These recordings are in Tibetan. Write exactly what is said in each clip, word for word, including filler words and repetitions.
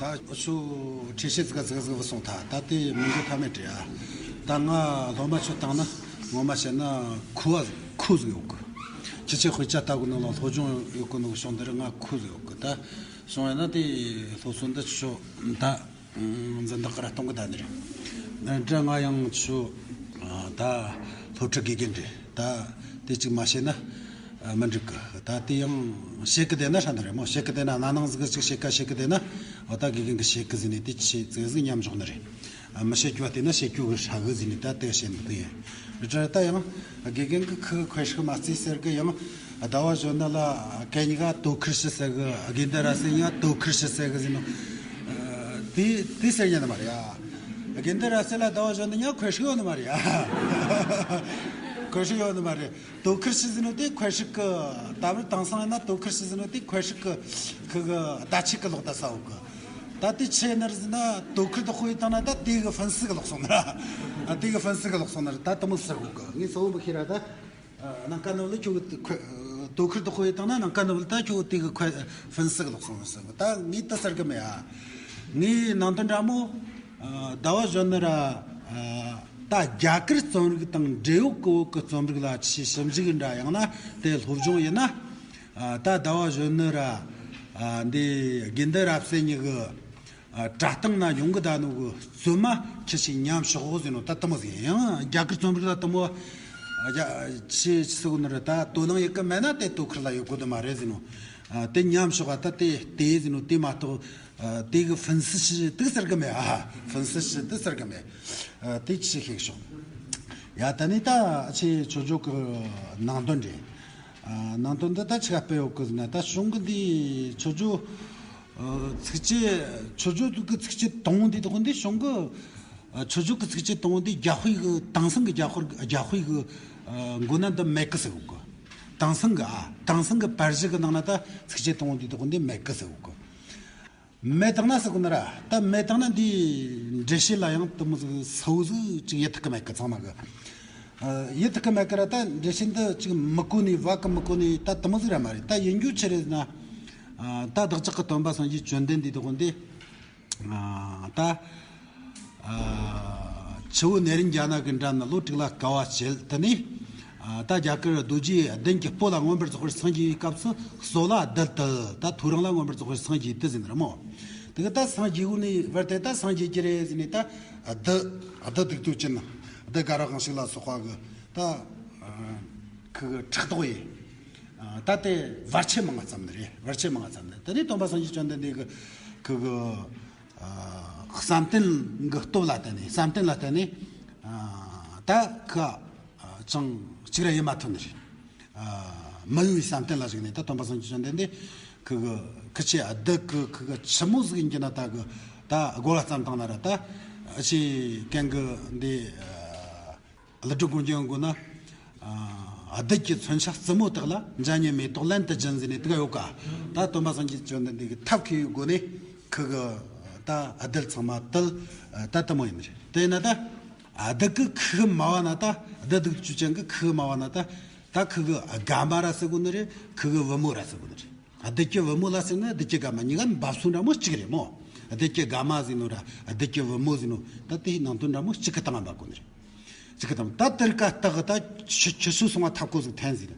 ཨ་ཆུ་ཁྲེ་ཤེ་ཟིག་ཟིག་ཟིག་བུད་སོང་ཐལ། ད་དེ་མི་འགོ་ཐ་མེད་རེད་ཨ། ད་ང་སློབ་མ་ཆུ་བཏང་ན་ངོ་མ་བཤད་ན་ཁུ་བ་ཁུ་ཟིག་ཡོད་གི། ཁྱི་ཆེ་དཔེ་ཆ་ལྟ་གི་ནང་ལ་སློབ་སྦྱོང་ཡོད་གི་ནོ་ཤོང་འདི་རུ་ང་ཁུ་ཟིག་ཡོད་གི། ད་སོང་ཡ་ན་དེ་སློབ་གསོ་འདི་ཆུ་ད་འཛིན་བདག་གི་ར་གཏོང་གི་ད་ནི་རེད། འདྲ་ང་ཡང་ཆུ་ད་སློབ་ཁྲིད་དགེ་རྒན་རེད། ད་དེ་གཅིག་མ་བཤད་ན་མི་འགྲིག་གི། ད་དེ་ཡང་བཤད་གི་བསྡད་ན་ཧྲ་ནི་རེད་མོ། བཤད་གི་བསྡད་ན་ན་ནིང་ཟིག་གཅིག་བཤད་ཀ་བཤད་གི་བསྡད་ན་འོ་ད་དགེ་རྒན་གི་བཤད་གི་ཟིན་ནས་དེ་ཆེ་ཙིག་ཟིག་མཉམ་འཇོག་ནི་རེད། མི་བཤད་རྒྱུ་བ་བལྟས་ན་བཤད་རྒྱུ་གི་ཧྲ་གི་ཟིན་ནས་ད་དེ་བཤད་འདུག་དེ་ཡིན། རེད་ད་ཡང་དགེ་རྒན་གི་ཁུ་ཁོས་ཤིག་མ་རྩིས་ཟེར་གི། ཡང་ཟླ་བ་གཞོན་ནུ་ལ་གན་གཉིས་ཀ་དོ་ཁུར་ཤི་ཟེར་གི། དགེ་འདུན་རབ་གསལ་གཉིས་ཀ་དོ་ཁུར་ཤི་ཟེར་གི་ཟིན་ནོ། དེ་དེ་ཟེར་ཉན་ནི་མ་རེད་ཡ། དགེ་འདུན་རབ་གསལ་ལ་ཟླ་བ་གཞོན་ནུ་གཉིས་ཀ་ཁོས་ཤིག་ཡོད་ནི་མ་རེད་ཡ། ཁོས་ཤིག་ཡོད་ནི་མ་རེད། དོ་ཁུར་ཤི་ཟིན་ནོ་དེ་ཁོས་ཤིག་གི་ད་བར་དེང་སང་ཡིན་ན་དོ་ཁུར་ཤི་ཟིན་ནོ་དེ་ཁོས་ཤིག་གི་ཁུ་གི་ད་ཆིག་གི་ལོག་ད་ས་འོག་གི། ད་དེ་ཆེ་ནར་ཟིན་ན་དོ་ཁུར་དུ་དཔེ་བཏང་ན་ད་དེ་གི་ཧྥིན་སི་གི་ལོག་སོང་ནར། ཨ་དེ་གི་ཧྥིན་སི་གི་ལོག་སོང་ནར་ད་དུ་མོ་ཟེར་གོ་གི། ངས་གཙོ་བོ་མི་ཤེས་ར་ད། ཨ་ནང་ཀ་ནོ་ལི་ཁྱོད་གི་ཁོ་དོ་ཁུར་དུ་དཔེ་བཏང་ན་ནང་ཀ་ནོ་ལི་ད་ཁྱོད་དེ་གི་ཁོ་ཧྥིན་སི་གི་ལོག་སོང་ཟེར་གི། ད་ངས་ད་ཟེར་གི་མེད་ཨ། ངས་ནང་དོན་འདྲ་མོ་ཨ་ཟླ་བ་གཞོན་ནུ་ར་ཨ་ད་རྒྱ་གར་རྩོམ་རིག་དང་འབྲེལ་ཡོད་གི་བོད་གི་རྩོམ་རིག་ལ་ཆེས་ཞིབ་འཇུག་འདྲ་ཡང་ན་དེ་སློབ་སྦྱོང་ཡིན་ན། ཨ་ད་ཟླ་བ་གཞོན་ནུ་ར་ཨ་འདི་དགེ་འདུན་རབ་གསལ་གཉིས་གི་ཨ་དྲ་སྟེང་ན་ཡོང་གི་ད་ནོ་གི་རྩོད་མ་ཁྱི་ཞིག་ཉམས་ཞོག་ཟེར་ནོ་ད་དུ་མོ་ཟིག་ཡང་རྒྱ་གར་རྩོམ་རིག་ལ་དུ་མོ་ཨ་ཅི་ཅི་ཟེར་གོ་ནི་རེད། ད་དོ་སྣང་ཡོད་གི་མེད་ན་དེ་དོ་ཁུར་ལ་ཡོད་གོ་དུ་མ་རེད་ཟེར་ནོ། ཨ་དེ་ཉམས་ཞོག་ཨ་ད་དེ་དེ་ཟེར་ནོ་དེ་མ་གཏོགས་ཨ་དེ་གི་ཧྥིན་སི་ཞི་དུ་ཟེར་གི་མེད། ཨ་ཧྥིན་སི་ཞི་དུ་ཟེར་གི་མེད། ཨ་དེ་ཅི་ཤེས་ཤོག་ཡ་ད་ནི་ད་ཆེ་ཆོས་ཕྱོགས་གི་ནང་དོན་རེད། ཨ་ནང་དོན་འདི་ད་ཆི་ག་སྤེལ་ཡོད་གི་ཟེར་ན། ད་གཞུང་གི་འདི་ཆོས་ཕྱོགས་ཨ་ཚིགས་བཅད་ཆོས་ཕྱོགས་གི་ཚིགས་བཅད་དང་པོ་འདི་དག་འདི་གཞུང་གི་ཨ་ཆོས་ཕྱོགས་གི་ཚིགས་བཅད་དང་པོ་འདི་རྒྱ་དཔེ་གི་དེང་སང་གི་རྒྱ་དཔེ་རྒྱ་དཔེ་གི་ཨ་མགོ་ན་འདི་མེད་གི་ཟེར་གོ་གི། དེང་སང་གི་ཨ་དེང་སང་གི་པར་གཞི་གི་ནང་ན་ད་ཚིགས་བཅད་དང་པོ་འདི་དག་འདི་མེད་གི་ཟེར་གོ་གི། མེད་དང་ན་ཟེར་གོ་ནི་ར། ད་མེད་དང་ན་འདི་འགྲེལ་བཤད་ལ་ཡང་དུ་མོ་ཟིག་སོ་ཟིག་ཅིག་ཡེ་ཐུབ་གི་མེད་གི་ཚང་མ་གི། ཨ་ཡེ་ཐུབ་གི་མེད་གི་ར། ད་འགྲེལ་བཤད་འདི་ཅིག་མི་གོ་ནི་བ་གི་མི་གོ་ནི་ད་དུ་མོ་ཟིག་ར་མ་རེད། ད་ཡིན་རྒྱུ་ཆི་རེད་ཟེར་ན། ཨ་ད་བདག་ཅག་གི་སྟོན་པ་སངས་རྒྱས་བཅོམ་ལྡན་འདས་དེ་དགོན་འདི་ཨ་ད་ཨ་ཆུ་བོ་ནེ་རན་ཛ་ན་གི་འགྲམ་ན་ལོ་དྲུག་ལ་དཀའ་བ་སྤྱད་དེ་ནས། ཨ་ད་རྒྱ་གར་རྡོ་རྗེ་གདན་གྱི་སྤོ་ལ་མངོན་པར་རྫོགས་པར་སངས་རྒྱས་པའི་སྐབས་སུ་ཟོ་ལ་བདུད་དེ་ད་ཐོ་རངས་ལ་མངོན་པར་རྫོགས་པར་སངས་རྒྱས་དེ་ཟེར་ནི་རེད་མོ། དེ་གི་ད་སངས་རྒྱས་གོ་ནི་བར་དེ་ད་སངས་རྒྱས་ཀྱི་རེད་ཟེར་ནས་ད་བདུད་བདུད་སྡིག་ཏོ་ཅན་བདུད་དགའ་རབ་དབང་ཕྱུག་ལ་སོགས་པ་གི་ད་ཁུ་གི་ཕྲག་དོག་ཡིན། ད་དེ་བར་ཆད་མང་ང་ཙམ་ནི་རེད། བར་ཆད་མང་ང་ཙམ་ནི་དེ་ནས་སྟོན་པ་སངས་རྒྱས་བཅོམ་ལྡན་འདས་གི་ཁུ་གི་བསམ་གཏན་གི་སྟོབས་ལ་བརྟེན་ནས་བསམ་གཏན་ལ་བརྟེན་ནས་ད་ཁུ་ཅང་གཅིག་ར་ཡེ་མ་ཐུབ་ནི་རེད། མི་ཡོང་བའི་བསམ་གཏན་ལ་གཞིགས་ནས་ད་སྟོན་པ་སངས་རྒྱས་བཅོམ་ལྡན་འདས་ཁུ་གི་ཁུ་ཆེ་བདུད་གི་ཁུ་གི་ཆི་མོ་ཟིག་ཡིན་གྱི་ན་ད་གི་ད་གོ་ལ་བརྩམས་བཏང་ན་ར། ད་ཆེ་གན་གི་འདི་ཀླུ་སྒྲུབ་དགོངས་རྒྱན་དགོས་ན། ཨ་བདུད་ཀྱི་མཚོན་ཆ་རྩུབ་མོ་དག་ལ། འཇའ་ཉེ་མེ་ཏོག་ལན་དུ་སྦྱིན་ཟེར་ནས་དེ་ག་ཡོད་ཀ། ད་སྟོན་པ་སངས་རྒྱས་བཅོམ་ལྡན་འདས་ཀྱི་ཐབས་མཁས་པའི་སྒོ་ནས་ཁུ་གི་ད་བདུད་ཚང་མ་དུལ། ད་དུ་མོ་ཡིན་རེད། དེ་ཡིན་ན་ད་བདུད་ཀྱི་ཁུ་གི་མ་བ་ན་ད་བདུད་སྡིག་ཅུ་ཅན་གྱི་ཁུ་གི་མ་བ་ན་ད་ད་ཁུ་གི་དགའ་མ་ར་ཟེར་དགོས་ནི་རེད། ཁུ་གི་བུ་མོ་ར་ཟེར་དགོས་ནི་རེད། བདུད་ཀྱི་བུ་མོ་ལ་ཟེར་ན་བདུད་ཀྱི་དགའ་མ། གཉིས་ཀ་འབབ་སོ་འདྲ་མོ་གཅིག་རེད་མོ། བདུད་ཀྱི་དགའ་མ་ཟེར་ནོ་ར་བདུད་ཀྱི་བུ་མོ་ཟེར་ནོ་ད་དེའི་ནང་དོན་འདྲ་མོ་གཅིག་གི་སྟེང་ང་འབབ་གོ་ནི་རེད། གཅིག་གི་སྟེང་ད་དེར་ཀ་སྟག་གི་ད་ཁྱི་ཁྱི་ཤུ་སོང་བ་ཐབས་གོ་ཟིག་འཐེན་ཟིག་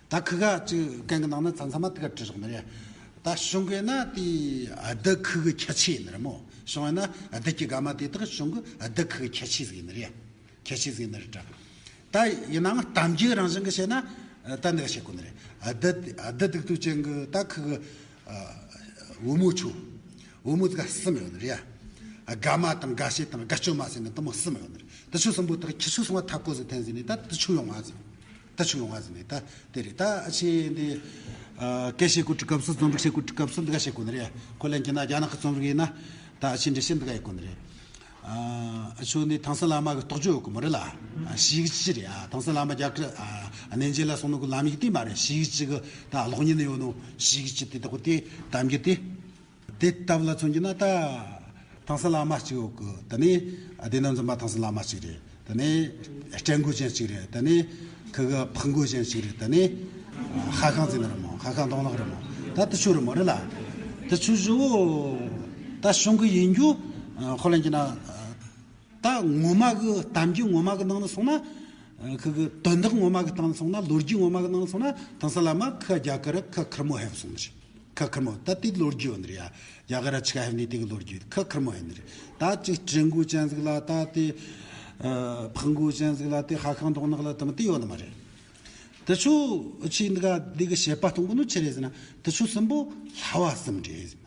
ད་ཁུ་ག་ཅིག་གན་གི་ནང་ན་ཚ་ཚ་མ་དེ་ག་བྲི་རོགས་ནི་རེད། ད་གཞུང་གི་ན་དེ་བདུད་ཁུ་གི་ཁྱད་ཆོས་ཡིན་ནི་རེད་མོ། གཞུང་ཡིན་ན་བདུད་ཀྱི་དགའ་མ་དེ་དག་གཞུང་གི་བདུད་ཁུ་གི་ཁྱད་ཆོས་ཟིག་ཡིན་ནི་རེད། ཁྱད་ཆོས་ཟིག་ནི་རེད་དྲ། ད་ཡིན་ནའང་གཏམ་རྒྱུད་རང་བཞིན་གྱི་བཤད་ན་ད་འདི་ག་བཤད་དགོས་ནི་རེད། བདུད་བདུད་སྡིག་ཏོ་ཅན་གྱི་ད་ཁུ་གི་བུ་མོ་ཆོ། བུ་མོ་ཟིག་གསུམ་ཡོད་ནི་རེད་ཡ། དགའ་མ་དང་དགའ་བྱེད་དང་དགའ་སྐྱོ་མ་ཟེར་ནི་དུ་མོ་གསུམ་ཡོད་ནི་རེད། དེ་ཆོ་གསུམ་པོ་དག་ཁྱི་ཆོ་སོང་བ་ཐབས་གོ་ཟིག་འཐེན་ཟིག་ནི་ད་དེ་ཆོ་ཡོང་བ་ཟིག་ད་ཆོ་ཡོང་བ་ཟིག་ནི་ད་དེ་རེད། ད་ཨ་ཆེ་འདི་སྐད་བཤད་གོ་དུས་སྐབས་སུ་རྩོམ་རིག་བཤད་གོ་དུས་སྐབས་སུ་འདི་ག་བཤད་དགོས་ནི་རེད། ཁོ་ལན་གྱི་ན་རྒྱ་ནག་གི་རྩོམ་རིག་ཡིན་ན་ད་ཨ་ཆེ་འདྲི་བཤད་འདི་ག་ཡེ་དགོས་ནི་རེད། ཨ་ཆོ་ནི་ཐང་སན་བླ་མ་གི་རྟོགས་བརྗོད་ཡོད་གི་མོ་རེད་ལ། ཞིག་ཅི་རེད་ཨ། ཐང་སན་བླ་མ་རྒྱ་གར་ཨ་གནས་མཇལ་ལ་སོང་ནོ་གི་ལམ་ཡིག་དེ་མ་རེད། ཞིག་ཅི་གི་ད་གློག་བརྙན་ཡོད་ནོ་ཞིག་ཅི་དེ་དག་དེ་གཏམ་རྒྱུད་དེ། དེ་ལྟ་བུ་ལ་མཚོན་རྒྱུ་ན་ད་ཐང་སན་བླ་མ་གཅིག་ཡོད་གི། དེ་ནས་ཨ་སྡེ་སྣོད་འཛིན་པ་ཐང་སན་བླ་མ་གཅིག་རེད། དེ་ནས་སྤྲེལ་མགོ་ཅན་གཅིག་རེད། དེ་ནས་ཁི་གི་ཕག་མགོ་ཅན་གཅིག་རེད། དེ་ནས་ཧ་ཤང་ཟེར་ནི་རེད་མོ། ཧ་ཤང་མདོང་ནག་རེད་མོ། ད་དེ་ཆོ་རེད་མོ་རེད་ལ། དེ་ཆོ་བཞི་བོ། ད་གཞུང་གི་ཡིན་རྒྱུ་ཁོ་ལ་ཡིན་ན། ད་ངོ་མ་གི་གཏམ་རྒྱུད་ངོ་མ་གི་ནང་ནས་སོང་ན། ཁུ་གི་དོན་དག་ངོ་མ་གི་སྟེང་ནས་སོང་ན། ལོ་རྒྱུས་ངོ་མ་གི་ནང་ནས་སོང་ན། དེང་སང་བླ་མ་ཁུ་རྒྱ་གར་ཁུ་ཁེར་མོ་ཕེབས་སོང་ནི་རེད། ཁུ་ཁེར་མོ་ད་དེ་ལོ་རྒྱུས་ཡོད་ནི་རེད་ཡ། རྒྱ་གར་ཆི་ག་ཕེབས་ནི་དེ་གི་ལོ་རྒྱུས་ཁུ་ཁེར་མོ་ཡིན་ནི་རེད། ད་ཅིག་དྲན་གོ་ཅན་ཟིག་ལ། ད་དེ་ཕག་གོ་ཅན་ཟིག་ལ། དེ་ཧ་ཤང་མདོ་སྔགས་ལ་དེ་མོ་དེ་ཡོད་ནི་མ་རེད། དེ་ཚོ་ཆི་འདི་ག་འདི་གི་བཤད་པ་གཏོང་གོ་ནོ་ཆི་རེད་ཟེར་ན། དེ་ཚོ་གསུམ་པོ་བསླབ་པ་གསུམ་རེད་ཟེར།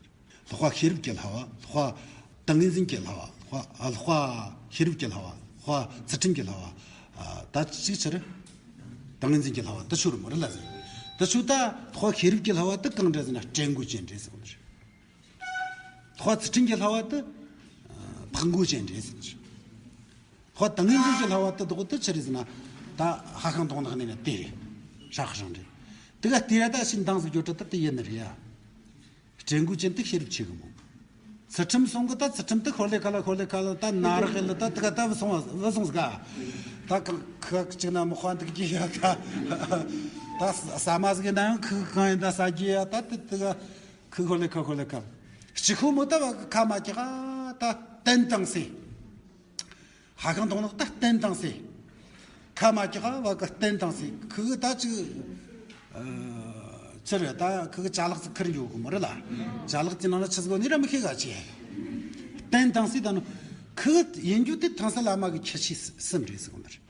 ལྷག་པ་ཤེས་རབ་ཀྱི་བསླབ་པ། ལྷག་པ་ཏིང་ངེ་འཛིན་གྱི་བསླབ་པ། ལྷག་པ་ཨ་ལྷག་པ་ཤེས་རབ་ཀྱི་བསླབ་པ། ལྷག་པ་ཚུལ་ཁྲིམས་ཀྱི་བསླབ་པ། ཨ་ད་ཅིག་ཆི་རེད། ཏིང་ངེ་འཛིན་གྱི་བསླབ་པ་དེ་ཚོ་རེད་མོ་རེད་ལ་ཟེར། དེ་ཚོ་ད་ལྷག་པ་ཤེས་རབ་ཀྱི་བསླབ་པ་དེ་གང་འདྲ་ཟེར་ན། དྲན་གོ་ཅན་རེད་ཟེར་གོ་ནི་རེད། ལྷག་པ་ཚུལ་ཁྲིམས་ཀྱི་བསླབ་པ་དེ་ཕག་གོ་ཅན་རེད་ཟེར་གོ་ནི་རེད། ལྷག་པ་ཏིང་ངེ་འཛིན་གྱི་བསླབ་པ་དེ་དག་དེ་ཆི་རེད་ཟེར་ན། ད་ཧ་ཤང་མདོ་སྔགས་ནས་ན་དེ་རེད། ཧྲ་ཧ་ཤང་རེད། དེ་ག་དེ་ར་ད་ཕྱིན་མདང་ཟིག་བརྗོད་འདྲ་ད་དེ་ཡིན་ནི་རེད་ཡ། དྲན་གོ་ཅན་དེ་ཤེས་རབ་ཆེ་གི་མོ། ཚུལ་ཁྲིམས་སོང་གི། ད་ཚུལ་ཁྲིམས་དེ་ཤོར་ལེ་ཁ་ལ་ཤོར་ལེ་ཁ་ལ། ད་ན་རག་ལ་ད་དེ་ག་ད་བུད་སོང་བུད་སོང་ཟིག་ག། ད་གང་ཁ་གཅིག་ན་མི་དཔའ་འདུག་གི་ཡ། ད་ད་ཟ་མ་ཟིག་ཡིན་ན་ཡང་ཁུ་གང་ཡིན་ད་ཟ་གི་ཡ། ད་དེ་དེ་ག་ཁུ་ཤོར་ལེ་ཁ་ཤོར་ལེ་ཁ། གཅིག་ཤོ་མོ་ད་བ་གི་ཁ་མ་གི་ག་ད་བསྟན་དང་ཟེར། ཧ་ཤང་མདོ་སྔགས་ད་བསྟན་དང་ཟེར། ཁ་མ་གི་ག་བ་གི་བསྟན་དང་ཟེར། ཁུ་གི་ད་ཅིག་ཨ་ཆི་རེད། ད་ཁུ་གི་ཅ་ལག་ཅིག་ཁུར་འཇོག་གི་མོ་རེད་ལ། ཅ་ལག་ཅིག་ནང་ལ་ཆི་ཟིག་ཡོད་ནི་ར་མི་ཤེས་ག་ཆེ། བསྟན་དང་ཟེར། ད་ནི་ཁུ་གི་ཡིན་རྒྱུ་དེ་དེང་སང་བླ་མ་གི་ཁྱད་ཆོས་གསུམ་རེད་ཟེར་གོ་ནི་རེད།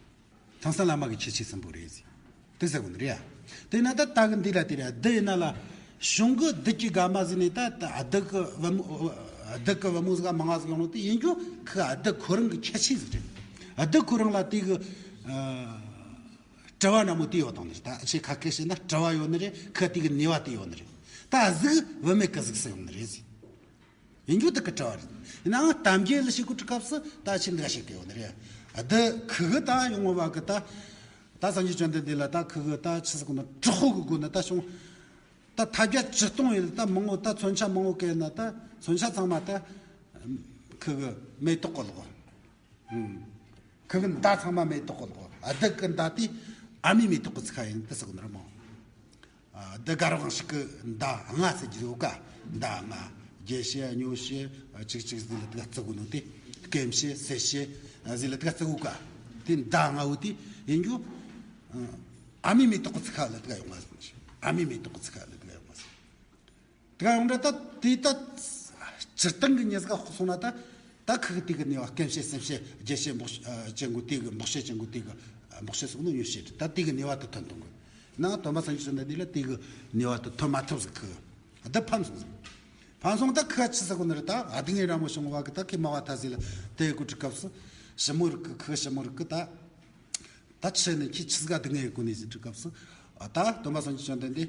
དེང་སང་བླ་མ་གི་ཁྱད་ཆོས་གསུམ་པོ་རེད་ཟེར། དེ་ཟེར་གོ་ནི་རེད་ཡ། དེ་ན་ད་ད་གི་འདི་ལ་དེ་རེད། བདུད་ཡིན་ན་ལ། གཞུང་གི་བདུད་ཀྱི་དགའ་མ་ཟེར་ནས་ད་ད་བདུད་ཀྱི་བུ་མོ། བདུད་ཀྱི་བུ་མོ་ཟིག་མང་ང་ཟིག་ཡོང་ནོ་དེ་ཡིན་རྒྱུ་ཁུ་བདུད་ཁོ་རང་གི་ཁྱད་ཆོས་ཟིག་རེད། བདུད་ཁོ་རང་ལ་དེ་གི་ཨ་དྲི་བ་འདྲ་མོ་དེ་ཡོད་དང་ནི་རེད། ད་ཆེ་ཁ་སྐད་བཤད་ན་དྲི་བ་ཡོད་ནི་རེད། ཁུ་དེ་གི་ནུས་པ་དེ་ཡོད་ནི་རེད། ད་གཟུགས་བུད་མེད་ཀྱི་གཟུགས་སུ་ཡོང་ནི་རེད་ཟེར། ཡིན་རྒྱུ་དེ་གི་དྲི་བ་རེད། ཡིན་ནའང་གཏམ་རྒྱུད་ལ་བཤད་གོ་དུས་སྐབས་སུ་ད་ཆི་འདི་ག་བཤད་གི་ཡོད་ནི་རེད། བདུད་ཁུ་གི་ད་ཡོང་བ་གི་ད། ད་སངས་རྒྱས་བཅོམ་ལྡན་འདས་ལ་ད་ཁུ་གི་ད་ཆི་ཟེར་གོ་ནི། དྲག་པོ་གི་སྒོ་ནས་ད་བྱུང་། ད་ཐབས་བརྒྱ་ཇུས་སྟོང་ཡིན་ད་མང་བོ། ད་མཚོན་ཆ་མང་བོ་བཀལ་ན་ད་མཚོན་ཆ་ཚང་མ་ད་ཁུ་གི་མེ་ཏོག་གི་ལོག་ཁུ་གི་མདའ་ཚང་མ་མེ་ཏོག་གི་ལོག་བདུད་གི་མདའ་དེ་ཨ་མའི་མེ་ཏོག་གི་ཚིག་ཁ་ཡིན་དེ་ཟེར་གོ་ནི་རེད་མོ། ཨ་འདི་ག་རང་ཞིག་གི་མདའ་ལྔ་ཟེར་གྱི་ཡོད་ཀ་མདའ་ལྔ། རྒྱལ་བཤད་སྨྱོ་བཤད་ཨ་ཅིག་ཅིག་ཟིག་ལ་དེ་ག་བརྩི་གོ་ནོ་དེ། སྐེམ་བཤད་སེལ་བཤད་ཨ་ཟིག་ལ་དེ་ག་བརྩི་གོ་ཀ་དེ་མདའ་ལྔ་བོ་དེ་ཡིན་རྒྱུ་ཨ་མའི་མེ་ཏོག་གི་ཚིག་ཁ་ལ་དེ་ག་ཡོང་བ་ཟེར་ནི། ཨ་མའི་མེ་ཏོག་གི་ཚིག་ཁ་ལ་དེ་ག་ཡོང་བ་ཟེར། དེ་ག་ཡོང་འདྲ་ད་དེ་ད་སྤྱིར་བཏང་གི་ཉེས་ཀ་ཧོ་སོང་ན་ད། ད་ཁུ་གི་དེ་གི་ནུས་པ་སྐེམ་བཤད་སེལ་བཤད་རྒྱས་བཤད་འབོག་ཨ་ཅན་གོ་དེ་གི་འབོག་བཤད་ཅན་གོ་དེ་གི་འབོག་བཤད་སོགས་ནི་ཉོ་བཤད་ད་དེ་གི་ནུས་པ་དེ་ཐོན་གཏོང་གི། ན་དོན་པ་སངས་རྒྱས་བཅོམ་ལྡན་འདས་ལ་དེ་གི་ནུས་པ་དེ་ཐོན་མ་ཐུབ་ཟིག་ཁུ་གི་ད་ཕམ་སོང་ཟིག་ཕམ་སོང་ད་ཁུ་ག་ཆི་ཟེར་གོ་ནི་རེད། ད་ཨ་དེ་ངའི་ར་མོ་བྱུང་བ་གི་ད་ཁི་མ་བ་ད་ཟིག་ལ་དེ་གི་དུས་སྐབས་སུ་ཞི་མོ་རིགས་གི་ཁུ་གི་ཞི་མོ་རིགས་གི་ད། ད་ཆི་ནི་ཁྱི་ཆི་ཟིག་ག་སྡུག་བསྔལ་ཡོད་གོ་ནི་ཟེར་དུས་སྐབས་སུ། ཨ་ད་སྟོན་པ་སངས་རྒྱས་བཅོམ་ལྡན་འདས་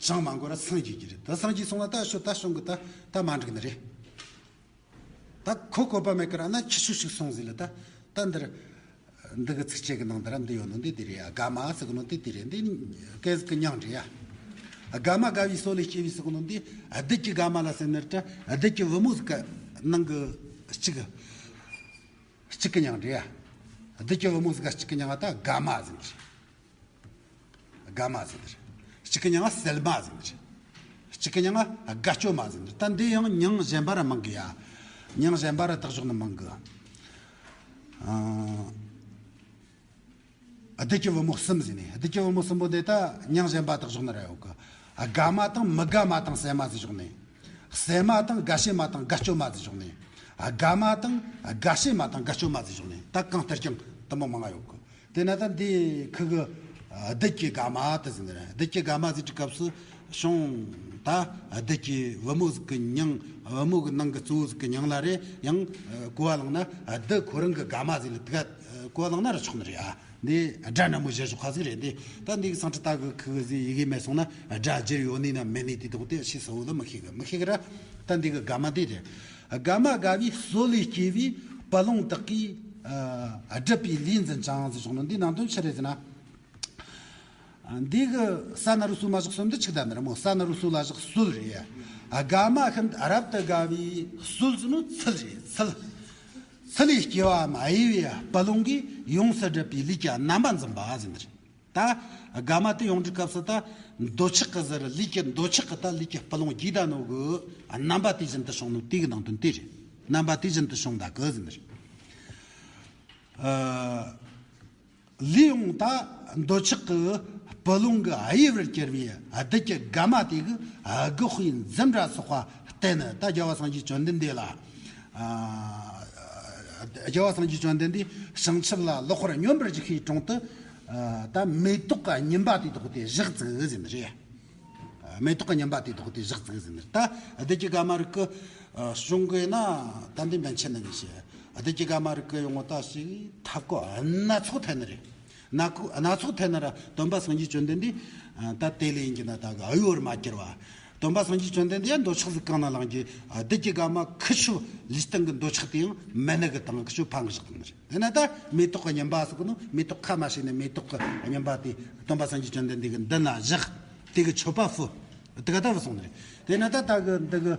ཅང་མ་འགོར་ར་སངས་རྒྱས་ཀྱི་རེད། ད་སངས་རྒྱས་སོང་ན་ད་ཤོ་ད་གཞུང་གི་ད་ད་མ་འགྲིག་ནི་རེད། ད་ཁོ་བཀོད་པ་མེད་ཀི་ར་ན་ཁྱི་ཆུ་ཞིག་སོང་ཟིག་ལ་ད་ད་འདིར་འདི་གི་ཚིགས་བཅད་ཀྱི་ནང་དུ་ར་འདི་ཡོད་ནོ་འདི་འདི་རེད་ཡ། དགའ་མ་ཟེར་གི་ནོ་འདི་འདི་རེད། འདི་སྐད་ཟིག་གི་མྱིང་རེད་ཡ། དགའ་མ་དགའ་བའི་སྲོད་ལས་སྐྱེས་པའི་ཟེར་གི་ནོ་འདི་བདུད་ཀྱི་དགའ་མ་ལ་ཟེར་ནི་རེད། བདུད་ཀྱི་བུ་མོ་ཟིག་གི་ནང་གི་གཅིག་གཅིག་གི་མྱིང་རེད་ཡ། བདུད་ཀྱི་བུ་མོ་ཟིག་ག་གཅིག་གི་མྱིང་ང་ད་དགའ་མ་ཟེར་ནི་རེད། དགའ་མ་ཟེར་ནི་རེད། གཅིག་གི་མྱིང་ང་སིལ་མ་ཟེར་ནི་རེད། གཅིག་གི་མྱིང་ང་དགའ་སྐྱོ་མ་ཟེར་ནི་རེད། ད་འདི་ཡང་མྱིང་གཞན་པ་ར་མང་གི་ཡ། མྱིང་གཞན་པ་ར་བཏགས་བཞག་ནི་མང་གི། ཨ་བདུད་ཀྱི་བུ་མོ་གསུམ་ཟེར་ནི། བདུད་ཀྱི་བུ་མོ་གསུམ་པོ་འདི་ད་མྱིང་གཞན་པ་བཏགས་བཞག་ནི་ར་ཡོད་གི། དགའ་མ་དང་མི་དགའ་མ་དང་སེམས་མ་ཟེར་བཞག་ནི། སེམས་མ་དང་དགའ་ཤེས་མ་དང་དགའ་སྐྱོ་མ་ཟེར་བཞག་ནི། དགའ་མ་དང་དགའ་ཤེས་མ་དང་དགའ་སྐྱོ་མ་ཟེར་བཞག་ནི། ད་གང་ལྟར་ཀྱང་དུ་མོ་མང་ང་ཡོད་གི། དེ་ན་ད་འདི་ཁུ་གི་བདུད་ཀྱི་དགའ་མ་དེ་ཟེར་ནི་རེད། བདུད་ཀྱི་དགའ་མ་ཟེར་དུས་སྐབས་སུ་བྱུང་ད་བདུད་ཀྱི་བུ་མོ་ཟིག་གི་མྱིང་བུ་མོ་གི་ནང་གི་གཙོ་བོ་ཟིག་གི་མྱིང་ལ་རེད། ཡང་གོ་བ་བླངས་ན་བདུད་ཁོ་རང་གི་དགའ་མ་ཟེར་ལ་དེ་ག་གོ་བ་བླངས་ན་ར་ཆོག་ནི་རེད་ཨ། འདི་སྒྲ་འདྲ་མོ་བཞི་ཞོག་ཁ་ཟིག་རེད། འདི་ད་འདི་གི་སང་ཁྲི་ད་གི་ཁུ་གི་ཟིག་ཡི་གེ་མེད་སོང་ན་སྒྲ་བསྒྱུར་ཡོད་ནི་ན་མེད་ནི་དེ་དོག་དེ་ཤི་སོ་ལ་མི་ཤེས་གི་མི་ཤེས་གི་ར། ད་འདི་གི་དགའ་མ་དེ་རེད། དགའ་མ་དགའ་བའི་སྲོད་ལས་སྐྱེས་པའི་བུ་ལོང་དག་གིས་ཨ་བསྒྲུབས་པའི་ལས་འཛིན་ཅིང་ཟེར་བྱུང་ནོ་འདི་ནང་དོན་ཆི་རེད་ཟེར་ན། འདི་གི་ས་ན་རུ་སུ་མ་བཞག་སྲོད་འདི་ཆིག་ད་ནི་ར་མོ། ས་ན་རུ་སུ་ལ་བཞག་སྲོད་རེད། དགའ་མ་ཤིན་ཏུ་རབ་ཏུ་དགའ་བའི་སྲོད་ཟེར་ནོ་ཚུལ་རེད་ཚུལ། ཚུལ་ལས་སྐྱེ་བའམ་གཡས་པའི་བུ་ལོང་གིས་ཡོངས་སུ་བསྒྲུབས་པའི་ལས་ཀྱི་རྣམ་པ་འཛིན་པ་ཟེར་ནི་རེད། ད་དགའ་མ་དེ་ཡོང་དུས་སྐབས་སུ་ད་འདོད་ཆགས་ཀྱི་ཟེར། ལུས་ཀྱི་འདོད་ཆགས་ཀྱི་ད་ལུས་ཀྱི་སྤུ་ལོང་རྒྱས་ད་ནོ་གི་རྣམ་པ་དེ་བཞིན་དུ་བྱུང་ནོ་དེ་གི་ནང་དོན་དེ་རེད། རྣམ་པ་དེ་བཞིན་དུ་བྱུང་ད་གི་ཟེར་ནི་རེད། ཨ། ལུས་ཡོངས་ད་འདོད་ཆགས་ཀྱི་སྤུ་ལོང་གི་དབྱེ་བར་གྱུར་པའི་བདུད་ཀྱི་དགའ་མ་དེ་གི་དགུ་དཔེ་འཛིན་གྲྭ་སོགས་པ་བསྟན་ནས། ད་རྒྱལ་བ་སངས་རྒྱས་བཅོམ་ལྡན་འདས་ལ། ཨ། རྒྱལ་བ་སངས་རྒྱས་བཅོམ་ལྡན་འདས་བྱང་ཆུབ་ལ་ལོག་པར་སྙོམས་པར་འཇུག་པའི་དྲུང་དུ། ཨ། ད་མེ་ཏོག་གི་སྙིམ་པ་དེ་དག་དེ་བཞག་ཙིག་ཟེར་ནི་རེད། མེ་ཏོག་གི་སྙིམ་པ་དེ་དག་དེ་བཞག་ཙིག་ཟེར་ནི་རེད། ད་བདུད་ཀྱི་དགའ་མ་རིགས་ཀྱི་གཞུང་གི་ན་ད་འདི་མན་ཆད་ནི་མི་ཤེས། བདུད་ཀྱི་དགའ་མ་རིགས་ཀྱི་ཡོང་བ་ད་ཞིག་ཐབས་བཀོད་སྣ་ཚོགས་འཐེན་ནི་རེད། སྣ་ཁུ་སྣ་ཚོགས་འཐེན་ན་ར་སྟོན་པ་སངས་རྒྱས་བཅོམ་ལྡན་འདས་ད་དེ་ལས་ཡིན་གྱི་ན་ད་གི་གཡོ་བར་མ་གྱུར་བ། སྟོན་པ་སངས་རྒྱས་བཅོམ་ལྡན་འདས་ཡང་འདོད་ཆགས་ཟིག་གང་ན་ལངས་ཀྱི། བདུད་ཀྱི་དགའ་མ་ཁུ་ཆུ་ལུས་སྟེང་གི་འདོད་ཆགས་དེ་ཡང་མེད་ནི་གི་དང་ཁུ་ཆུ་ཕང་གི་བཞག་དང་རེད། དེ་ན་ད་མེ་ཏོག་གི་སྙིམ་པ་ཟེར་གི་ནོ། མེ་ཏོག་ཁ་མ་ཕྱེ་ནས་མེ་ཏོག་གི་སྙིམ་པ་དེ་སྟོན་པ་སངས་རྒྱས་བཅོམ་ལྡན་འདས་ཀྱི་མདུན་ན་བཞག་དེ་གི་མཆོད་པ་ཕུལ། དེ་ག་ད་བུད་སོང་ནི་རེད། དེ་ན་ད་ད་གི་འདི་གི་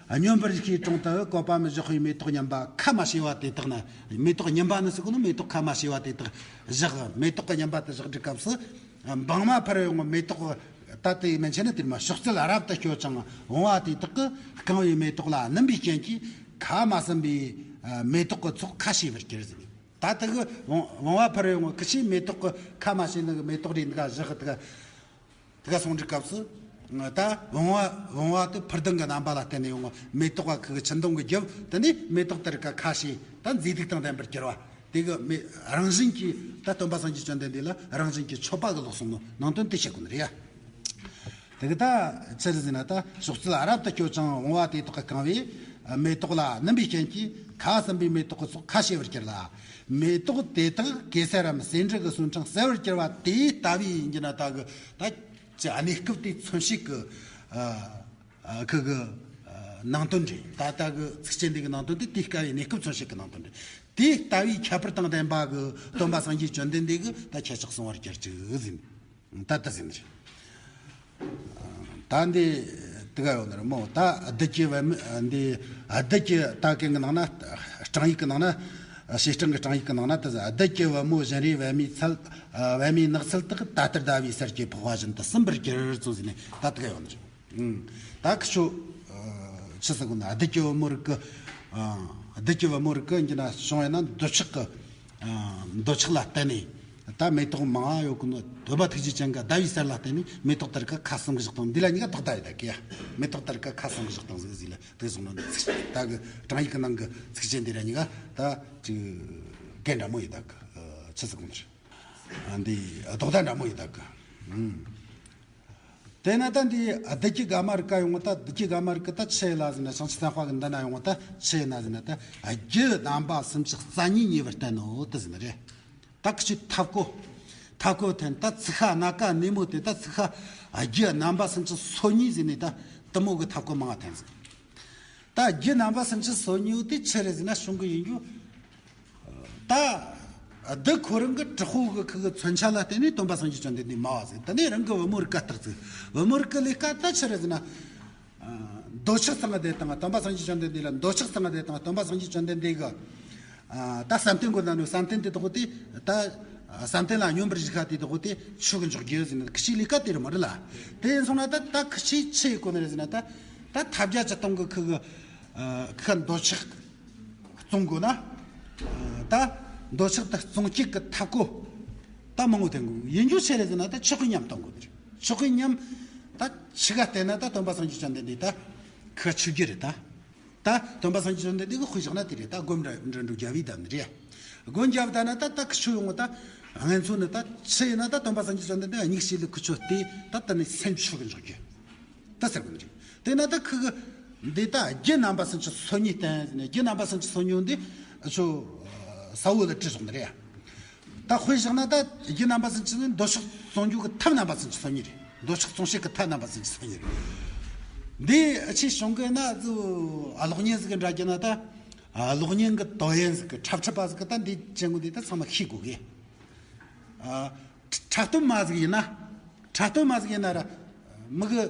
སྙོམས་པར་ཞུགས་པའི་དྲུང་དུ་བཀོད་པའམ་བཞག་པའི་མེ་ཏོག་སྙིམ་པ་ཁ་མ་ཕྱེ་བ་དེ་དག་ན། མེ་ཏོག་སྙིམ་པ་ནི་ཟེར་གི་ནོ། མེ་ཏོག་ཁ་མ་ཕྱེ་བ་དེ་དག་བཞག་མེ་ཏོག་གི་སྙིམ་པ་དེ་བཞག་དུས་སྐབས་སུ། འབངས་མ་ཕར་ཡོང་བ་མེ་ཏོག་ད་དེ་མན་ཆད་ནི་དེར་མ་ཕྱོགས་བཅུར་རབ་ཏུ་སྐྱོད་ཅིང་བུང་བ་དེ་དག་གིས་བཀང་བའི་མེ་ཏོག་ལ་སྣུམ་པའི་རྐྱེན་གྱིས་ཁ་མ་ཟིན་པའི་མེ་ཏོག་གི་ཚོགས་ཁ་ཕྱེ་བར་གྱུར་ཟེར། ད་དེ་གི་བུང་བུང་བ་ཕར་ཡོང་བ་ཁུ་ཆུས་མེ་ཏོག་གི་ཁ་མ་ཕྱེ་ནི་གི་མེ་ཏོག་རེ་འདི་ག་བཞག་གི་དེ་ག་དེ་ག་སོང་དུས་སྐབས་སུ། ད་བུང་བ་བུང་བ་དེ་འཕུར་ལྡིང་གི་རྣམ་པ་ལ་བརྟེན་ནས་ཡོང་བ་མེ་ཏོག་པ་ཁུ་གི་ཆུ་འདོང་གི་རྒྱབ་དེ་ནས་མེ་ཏོག་དེར་ག་ཁ་ཕྱེ་ད་མཛེས་སྡུག་དང་ལྡན་པར་གྱུར་བ། དེ་གི་མེ་རང་བཞིན་གྱིས་ད་སྟོན་པ་སངས་རྒྱས་བཅོམ་ལྡན་འདས་ལ་རང་བཞིན་གྱིས་མཆོད་པ་གི་ལོག་སོང་ནོ་ནང་དོན་དེ་བཤད་དགོས་ནི་རེད་ཡ། དེ་གི་ད་ཆི་རེད་ཟེར་ན་ད་ཕྱོགས་བཅུར་རབ་ཏུ་སྐྱོད་ཅིང་བུང་བ་དེ་དག་གིས་བཀང་བའི་མེ་ཏོག་ལ་སྣུམ་པའི་རྐྱེན་གྱིས་ཁ་ཟིན་པའི་མེ་ཏོག་གི་ཚོགས་ཁ་ཕྱེ་བར་གྱུར་ལ། མེ་ཏོག་དེ་དག་གེ་སར་རམ་སེ་འབྲུ་གི་སོན་ཕྲེང་གསལ་བར་གྱུར་པ་དེ་ལྟ་བུའི་ཡིན་གྱི་ན་ད་གི་ད་ཅི་གནས་སྐབས་དེ་མཚོན་བྱེད་ཀྱི། ཨ། ཨ། ཁུ་གི། ཨ། ནང་དོན་རེད། ད་ལྟ་གི་ཚིགས་བཅད་འདི་གི་ནང་དོན་དེ་དེ་ལྟ་བུའི་གནས་སྐབས་མཚོན་བྱེད་ཀྱི་ནང་དོན་རེད། དེ་ལྟ་བུའི་ཁྱད་པར་དང་ལྡན་པ་གི་སྟོན་པ་སངས་རྒྱས་བཅོམ་ལྡན་འདས་ཀྱིས་ད་ཁྱད་ཆོས་གསུང་བར་གྱུར་ཅིག་ཟེར། ད་ལྟ་ཟེར་ནི་རེད། ད་འདི་དེ་ག་ཡོད་ནི་རེད་མོ། ད་བདུད་ཀྱི་བུ་མོ་འདི་བདུད་ཀྱི་ད་གིན་གི་ནང་ན་སྤྲང་ཡིག་གི་ནང་ན། བྱེད་སྤྲང་གི་སྤྲང་ཡིག་གི་ནང་ན་ད་བདུད་ཀྱི་བུ་མོ་བཞིན་རས་པད་མའི་ཚལ། པད་མའི་ནགས་ཚལ་དག་ད་ལྟར་ཟླ་བའི་ཟེར་གྱི་འཕགས་པ་བཞིན་དུ་ཟིན་པར་གྱུར་ཚུལ་ཟེར་ནས་ད་དེ་ག་ཡོད་ནི་རེད། ཨང་། ད་ཁི་ཆོ། ཨ། ཆི་ཟེར་གོ་ན་བདུད་ཀྱི་བུ་མོ་རིགས་ཀྱི། ཨ། བདུད་ཀྱི་བུ་མོ་རིགས་ཀྱི་ཡིན་གྱི་ན་བྱུང་བས་ན་འདོད་ཆགས་ཀྱི། ཨ། འདོད་ཆགས་ལ་བརྟེན་ནས་ད་མེ་ཏོག་མང་ང་ཡོད་གི་ནོ། སྟོན་པ་ཐུགས་རྗེ་ཅན་གྱིས་ཟླ་བའི་ཟེར་ལ་བརྟེན་ནས་མེ་ཏོག་དེར་ག་ཁ་ཟིན་གི་བཞག་དང་། འདི་ལ་གཉིས་ཀ་དོགས་ཟླ་ཡོད་ད་གི་ཡ། མེ་ཏོག་དེར་ག་ཁ་ཟིན་གི་བཞག་དང་ཟིག་ཟིག་ལ་དེ་སོང་ན་ད་གི་སྤྲང་ཡིག་གི་ནང་གི་ཚིགས་བཅད་འདི་ར་གཉིས་ཀ་ད་ཅིག་འགལ་འདྲ་མོ་ཡོད་ད་གི། ཨ། ཆི་ཟེར་གོ་ནི་རེད། ཨ། འདི་དོགས་ཟླ་འདྲ་མོ་ཡོད་ད་གི། ཨང་། དེས་ན་ད་འདི་བདུད་ཀྱི་དགའ་མ་རིགས་ཀ་ཡོང་བ་ད། བདུད་ཀྱི་དགའ་མ་རིགས་ཀྱི་ད་ཆི་ཡིན་ན་ཟེར་ན། བྱང་ཆུབ་སེམས་དཔའ་གི་མདུན་ན་ཡོང་བ་ད་ཆི་ཡིན་ན་ཟེར་ན། ད་རྒྱུ་རྣམ་པ་སུམ་ཅུ་རྩ་གཉིས་ཉེ་བར་བསྟན་ནོ་དེ་ཟེར་ནི་རེད། ད་ཁི་ཆོས་ཐབས་བཀོད། ཐབས་བཀོད་འཐེན། ད་ཚིག་ཁ་སྣ་ཀ་སྣེ་མོ་དེ་ད་ཚིག་ཁ་རྒྱུ་རྣམ་པ་སུམ་ཅུ་སོ་གཉིས་ཟེར་ནས་ད་དེ་མོ་གི་ཐབས་བཀོད་མང་ང་འཐེན་ཟིག་ད་རྒྱུ་རྣམ་པ་སུམ་ཅུ་སོ་གཉིས་དེ་ཆི་རེད་ཟེར་ན་བྱུང་གི་ཡིན་རྒྱུ། ད་བདུད་ཁོ་རང་གི་དྲག་པོ་གི་ཁུ་གི་མཚོན་ཆ་ལ་བརྟེན་ནས་སྟོན་པ་སངས་རྒྱས་བཅོམ་ལྡན་འདས་སྨྲ་བ་ཟིག་དེ་ནས་རང་གི་བུ་མོ་རིགས་ཀ་བརྟག་ཟིག་བུ་མོ་རིགས་ཀྱི་ལས་ཀ་ད་ཆི་རེད་ཟེར་ན། ཨ། འདོད་ཆགས་གཙང་བདེ་དང་སྟོན་པ་སངས་རྒྱས་བཅོམ་ལྡན་འདས་ལ་འདོད་ཆགས་གཙང་བདེ་དང་སྟོན་པ་སངས་རྒྱས་བཅོམ་ལྡན་འདས་ཀྱི། ཨ། ད་བསམ་གཏན་དགོས་ན་ནི་བསམ་གཏན་དེ་དག་དེ་ད་བསམ་གཏན་ལ་སྙོམས་པར་ཞུགས་ཁ་དེ་དག་དེ་ཆོས་གི་འཇོག་རྒྱུ་ཟེར་ན་ཁི་ཆོའི་ལས་ཀ་དེ་རེད་མ་རེད་ལ། དེ་ཡིན་སོང་ན་ད་ད་ཁི་ཆོས་ཆི་ཡེད་དགོས་ནི་རེད་ཟེར་ན། ད་ད་ཐབས་བརྒྱ་ཇུས་སྟོང་གི་ཁུ་གི། ཨ། ཁུ་གི་འདོད་ཆགས་གཙང་དགོས་ན། ཨ། ད་འདོད་ཆགས་དེ་གཙང་བྱེད་ཀྱི་ཐབས་བཀོད་ད་མང་བོ་འཐེན་དགོས། ཡིན་རྒྱུ་ཆི་རེད་ཟེར་ན་ད་ཆོས་གི་ཉམས་གཏོང་དགོས་ནི་རེད། ཆོས་གི་ཉམས་ད་ཆི་ག་བལྟས་ན་ད་སྟོན་པ་སངས་རྒྱས་བཅོམ་ལྡན་འདས་ད་ཁུ་གི་ཆོས་བརྒྱུད་རེད་ད། ད་སྟོན་པ་སངས་རྒྱས་བཅོམ་ལྡན་འདས་ཀྱི་དཔེ་བཞག་ན་དེ་རེད། ད་སྒོམ་འགྲོ་འགྲོ་འགྲོ་རྒྱབ་བསྡད་ནི་རེད། སྒོམ་རྒྱབ་བསྡད་ན་ད་ད་ཁི་ཆོ་ཡོང་ངོ་། ད་ངན་ཚོ་ནི་ད་ཆི་ཡིན་ན་ད་སྟོན་པ་སངས་རྒྱས་བཅོམ་ལྡན་འདས་སྙིགས་ཤིག་ལ་ཁི་ཆོ་སྟེ་ད་ད་ནི་སེམས་ཆོས་གི་འཇོག་རྒྱུ་ད་ཟེར་གི་ནི་རེད། དེ་ན་ད་ཁི་གི་འདི་ད་རྒྱུ་རྣམ་པ་སུམ་ཅུ་སོ་གཉིས་བསྟན་ནས། རྒྱུ་རྣམ་པ་སུམ་ཅུ་སོ་གཉིས་འདི་ཆོ་ས་བོ་ལ་བྲིས་སོང་ནི་རེད། ད་དཔེ་བཞག་ན་ད་རྒྱུ་རྣམ་པ་སུམ་ཅུ་ནི་འདོད་ཆགས་གཙང་རྒྱུ་གི་ཐབས་རྣམ་པ་སུམ་ཅུ་སོ་གཉིས་རེད། འདོད་ཆགས་གཙང་བྱེད་ཀྱི་ཐབས་རྣམ་པ་སུམ་ཅུ་སོ་གཉིས་རེད། འདི་ཨ་ཆི་བྱུང་གི་ན་ཟུ་ཨ་གློག་བརྙན་ཟིག་གི་འདྲ་རྒྱུ་ན་ད་ཨ་གློག་བརྙན་གི་དོན་ཡན་ཟིག་གི་འཁྲབ་ཁྲིད་པ་ཟིག་གི་ད་འདི་ཅན་གོ་འདི་ད་ཚང་མ་ཤེས་དགོས་གི། ཨ་འཁྲབ་སྟོན་མ་ཟིག་ཡིན་ན། འཁྲབ་སྟོན་མ་ཟིག་ཡིན་ན་ར་མི་གི་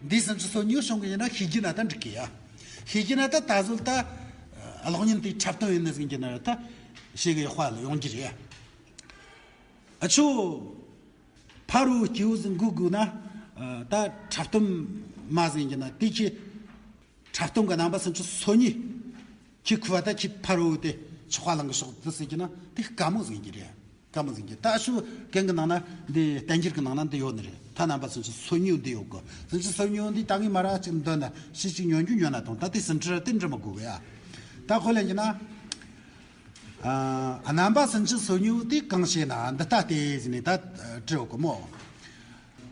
འདི་སུམ་ཅུ་སོ་གཉིས་བྱུང་གི་ཡིན་ན་ཤེས་རྒྱུ་ན་ད་འགྲིག་གི་ཡ། ཤེས་རྒྱུ་ན་ད་ད་གཟོད་ད་ཨ་གློག་བརྙན་དེ་འཁྲབ་སྟོན་ཡིན་ནི་ཟིག་ཡིན་གྱི་ན་ར་ད་ཤེས་གི་ཡོད་དཔའ་ལ་ཡོང་རྒྱུ་རེད་ཡ། ཨ་ཆོ། ཕ་རོལ་སྐྱེ་བོ་ཟིག་འགོག་དགོས་ན། ད་འཁྲབ་སྟོན་མ་ཟིག་ཡིན་གྱི་ན་དེ་ཁྱེད། འཁྲབ་སྟོན་གྱི་རྣམ་པ་སུམ་ཅུ་སོ་གཉིས། ཁྱེད་ཁུ་བ་ད་ཁྱེད་ཕ་རོལ་དེ་ཆོག་པ་ལང་གི་ཤོག་དེ་ཟེར་གྱི་ན་དེ་དཀའ་མོ་ཟིག་ཡིན་གྱི་རེད། དཀའ་མོ་ཟིག་ཡིན་གྱི། ད་ཤུ་གན་གི་ནང་ན་འདི་བསྟན་འགྱུར་གི་ནང་ན་འདི་ཡོད་ནི་རེད། ད་རྣམ་པ་སུམ་ཅུ་སོ་གཉིས་འདི་ཡོད་གི། སུམ་ཅུ་སོ་གཉིས་འདི་ད་ངས་མ་ར་ཅིག་འདོན་ན་ཤི་ཅིག་ཉོན་རྒྱུ་ཉོན་ན་དང་ད་དེ་སུམ་ཅུ་ར་དེ་འབྲི་མི་དགོས་གི་ཡ། ད་ཁོ་ལན་གྱི་ན། ཨ། རྣམ་པ་སུམ་ཅུ་སོ་གཉིས་དེ་གང་ཞེ་ན་འདི་ལྟ་སྟེ་ཟེར་ནས་ད་བྲིས་ཡོད་གི་མོ།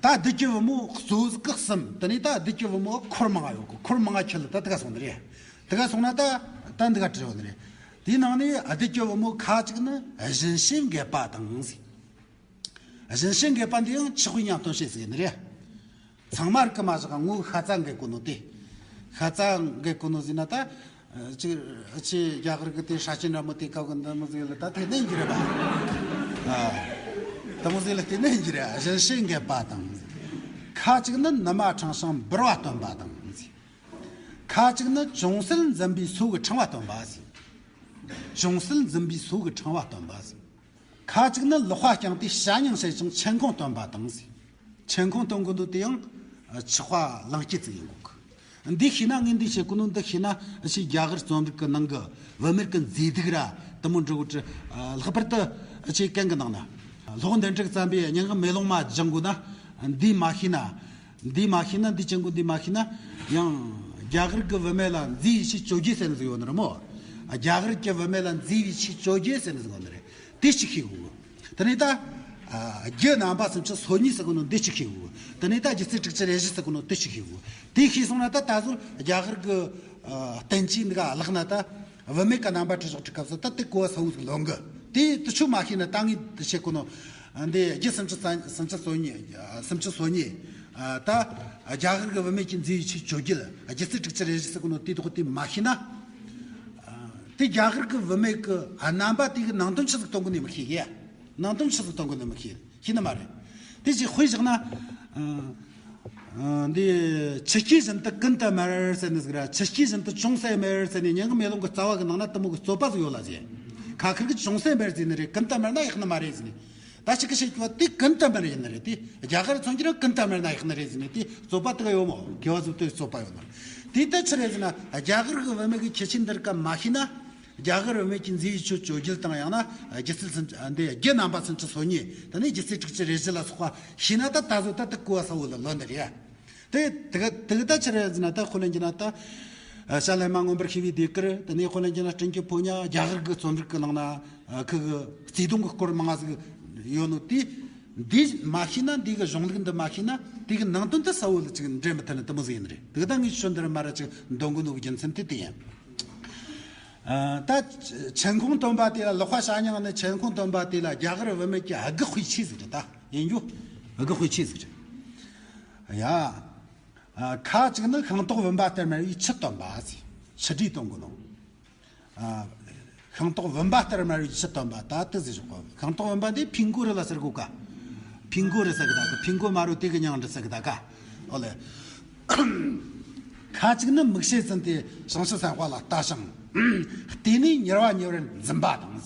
ད་བདུད་ཀྱི་བུ་མོ་གཙོ་བོ་སྐུ་གསུམ། དེ་ནས་ད་བདུད་ཀྱི་བུ་མོ་འཁོར་མང་ཡོད་གི། འཁོར་མང་ཁྱེར་ལ་ད་དེ་ག་སོང་ནི་རེད། དེ་ག་སོང་ན་ད་ད་འདི་ག་བྲིས་ཡོད་ནི་རེད། དེའི་ནང་ནས་བདུད་ཀྱི་བུ་མོ་ཁ་ཅིག་ནི་བཞིན་བྱེད་འགེད་པ་དང་ཟེར། བཞིན་བྱེད་འགེད་པ་འདི་ཡང་ཆགས་པའི་ཉམས་སྟོན་བྱེད་ཟེར་ནི་རེད། ཚང་མ་རིག་གི་མ་བཞག་ངོ་ཤ་ཚ་འགེད་གོ་ནོ་དེ། ཤ་ཚ་འགེད་གོ་ནོ་ཟེར་ན་ད། ཅིག་ཅིག་རྒྱ་གར་གི་དེ་སྲ་ཅན་འདྲ་མོ་དེ་སྐབས་གི་འདི་མོ་ཟིག་ལ་ད་དེ་ནས་འགྱུར་རེད་པ། ཨ། དེ་མོ་ཟིག་ལ་དེ་ནས་འགྱུར་རེད། བཞིན་བྱེད་འགེད་པ་དང་། ཁ་ཅིག་ནི་ནུ་མ་ཕྲེང་ཞིང་འབུར་བ་སྟོན་པ་དང་། ཁ་ཅིག་ནི་ཅུང་ཟད་འཛུམ་པའི་སོ་གི་ཕྲེང་བ་སྟོན་པ་ཟེར། ཅུང་ཟད་འཛུམ་པའི་སོ་གི་ཕྲེང་བ་སྟོན་པ་ཟེར། ཁ་ཅིག་ནི་ལག་པ་བརྐྱངས་ཏེ་བྱ་ཉང་བྱེད་ཅིང་ཆེན་ཁུང་སྟོན་པ་དང་ཟེར། ཆེན་ཁུང་སྟོན་གོ་ནོ་དེ་ཡང་ཆགས་པ་ལང་སྐྱེས་ཙིག་ཡིན་གོ་གི། འདི་ཤེས་ན་ངས་འདི་བཤད་གོ་ནོ་འདི་ཤེས་ན་ཕྱིས་རྒྱ་གར་རྩོམ་རིག་གི་ནང་གི་བུད་མེད་ཀྱི་མཛེས་སྡུག་ར་དེ་མོ་འབྲི་གོ་དུས། ལྷག་པར་དུ་ཕྱིས་གན་གི་ནང་ན་སློབ་དཔོན་དཎྜི་རིག་བརྩམས་པའི་སྙན་ངག་མེ་ལོང་མ་སྦྱང་གོ་ན་འདི་མ་ཤེས་ན། འདི་མ་ཤེས་ན། འདི་ཅན་གོ་འདི་མ་ཤེས་ན། ཡང་རྒྱ་གར་གྱི་བུད་མེད་ལ་མཛེས་པའི་ཆོས་བཅོ་བརྒྱད་ཟེར་ནི་ཟིག་ཡོད་ནི་རེད་མོ། རྒྱ་གར་གྱི་བུད་མེད་ལ་མཛེས་པའི་ཆོས་བཅོ་བརྒྱད་ཟེར་ནི་ཟིག་ཡོད་ནི་རེད། དེ་གཅིག་ཤེས་དགོས། དེ་ནས་ད། ཨ། རྒྱུ་རྣམ་པ་སུམ་ཅུ་སོ་གཉིས་ཟེར་གོ་ནོ་འདི་གཅིག་ཤེས་དགོས། དེ་ནས་ད་སྒྱུ་རྩལ་དྲུག་ཅུ་རེ་བཞི་ཟེར་གོ་ནོ་དེ་གཅིག་ཤེས་དགོས། དེ་ཤེས་སོང་ན་ད་ད་གཟོད་རྒྱ་གར་གྱི་ཨ། བསྟན་བཅོས་འདི་ག་བཀླགས་ན་ད། བུད་མེད་ཀྱི་རྣམ་པ་བྲིས་ཆོག་བྲིས་སྐབས་སུ་ད་དེ་གོ་བ་གསལ་བོ་ཟིག་ལོན་གི། དེ་དེ་ཆོ་མ་ཤེས་ན་ད་ངས་དེ་བཤད་གོ་ནོ། འདི་རྒྱུ་སུམ་ཅུ་རྩ་སུམ་ཅུ་སོ་གཉིས། སུམ་ཅུ་སོ་གཉིས། ད་རྒྱ་གར་གྱི་བུད་མེད་ཀྱི་མཛེས་པའི་ཆོས་བཅོ་བརྒྱད། སྒྱུ་རྩལ་དྲུག་ཅུ་རེ་བཞི་ཟེར་གོ་ནོ་དེ་དག་དེ་མ་ཤེས་ན། དེ་རྒྱ་གར་གྱི་བུད་མེད་ཀྱི་རྣམ་པ་དེ་གི་ནང་དོན་ཆི་ཟིག་སྟོན་གོ་ནི་མི་ཤེས་གི། ནང་དོན་ཆི་ཟིག་སྟོན་གོ་ནི་མི་ཤེས། ཤེས་ནི་མ་རེད། དེ་ཅིག་དཔེ་བཞག་ན། ཨ། ཨ། འདི་ཆུ་སྐྱེས་བཞིན་དུ་ཀུན་ཏུ་སྨྲ་ཟེར་ནི་ཟིག་ར། ཆུ་སྐྱེས་བཞིན་དུ་ཅུང་ཟད་སྨྲ་ཟེར་ནི་སྙན་ངག་མེ་ལོང་གི་རྩ་བ་གི་ནང་ན་དེ་མོ་གི་རྩོད་པ་ཟིག་ཡོད་ལ་ཟེར། ཁ་ཁེར་གི་ཅུང་ཟད་སྨྲ་ཟེར་ནི་རེད། ཀུན་ཏུ་སྨྲ་ན་ཡག་ནི་མ་རེད་ཟེར་ནི། ད་ཅིག་གི་བཤད་རྒྱུ་བ་དེ་ཀུན་ཏུ་སྨྲ་ཡིན་ནི་རེད། དེ་རྒྱ་གར་མཚོན་རྒྱུ་ན་ཀུན་ཏུ་སྨྲ་ན་ཡག་ནི་རེད་ཟེར་ནི། དེ་རྩོད་པ་དེ་ག་ཡོད་མོ། དགེ་བ་ཟིག་དེ་རྩོད་པ་ཡོད་ནི་རེད། དེ་ད་ཆི་རེད་ཟེར་ན་རྒྱ་གར་གི་བུད་མེད་གི་ཁྱད་ཆོས་འདི་རིགས་ག་མ་ཤེས་ན། རྒྱ་གར་བུད་མེད་ཀྱི་མཛེས་པའི་ཆོས་བཅོ་བརྒྱད་དང་ཡང་ན་སྒྱུ་རྩལ་སུམ་ཅུ། འདི་རྒྱུ་རྣམ་པ་སུམ་ཅུ་སོ་གཉིས། དེ་ནས་སྒྱུ་རྩལ་དྲུག་ཅུ་རེ་བཞི་ལ་སོགས་པ་ཤེས་ན་ད་ད་གཟོད་ད་དེ་གོ་བ་གསལ་བོ་ལ་ལོན་ནི་རེད། དེ་དེ་ག་དེ་ག་ད་ཆི་རེད་ཟེར་ན་ད་ཁོ་ལན་གྱི་ན་ད། ཨ། བྱ་ལས་མ་མངོན་པར་ཤེས་པའི་ཟློས་གར། དེ་ནས་ཁོ་ལན་གྱི་ན་སྤྲིན་གྱི་ཕོ་ཉ། རྒྱ་གར་གྱི་རྩོམ་རིག་གི་ནང་ན། ཨ། ཁུ་གི་བརྩེ་དུང་གི་སྐོར་མང་ང་ཟིག་ཡོད་ནོ་དེ། འདི་མ་ཤེས་ན། འདི་གི་གཞུང་ལུགས་འདི་མ་ཤེས་ན། དེ་གི་ནང་དོན་དེ་གསལ་བོ་ལ་ཅིག་འགྲེལ་མི་ཐུབ་ནི་དེ་མོ་ཟིག་ཡིན་ནི་རེད། དེ་ག་ད་ངས་ཁྱོད་འདི་ར་མ་ར་ཅིག་འདོན་གོ་ནོ་གི་རྒྱུ་མཚན་དེ་དེ་ཡིན། ཨ། ད་ཆེན་ཁུང་སྟོན་པ་དེ་ལ། ལག་པ་བྱ་ཉང་ནས་ཆེན་ཁུང་སྟོན་པ་དེ་ལ་རྒྱ་གར་བུད་མེད་ཀྱི་ཨ་གི་དཔེ་ཆོས་ཟིག་རེད། ད་ཡིན་རྒྱུ་ཨ་གི་དཔེ་ཆོས་ཟིག་རེད་ཡ། ཨ། ཁ་ཅིག་ནི་ཤིང་ཏོག་བུམ་པ་ལྟར་དམར་བའི་ཆུ་སྟོན་པ་ཟེར། ཆུ་འབྲས་སྟོན་གོ་ནོ། ཨ། ཤིང་ཏོག་བུམ་པ་ལྟར་དམར་བའི་ཆུ་སྟོན་པ། ད་དེ་ཟེར་ཆོག་གོ། ཤིང་ཏོག་བུམ་པ་འདི་ཕིང་གོ་རི་ལ་ཟེར་གོ་ག། ཕིང་གོ་རི་ཟེར་གི་ད་ག། ཕིང་གོ་མ་རུ་དེ་གི་མྱིང་འདི་ཟེར་གི་ད་ག། ཨོ་ལེ། ཁ་ཅིག་ནི་མིག་ཤེས་ཟིན་ཏེ་ཞིང་ཕྱུགས་སེམས་དཔའ་ལ་ལྟ་ཞིང་། བལྟས་ནས་མྱུར་བ་མྱུར་བར་འཛུམ་པ་དང་།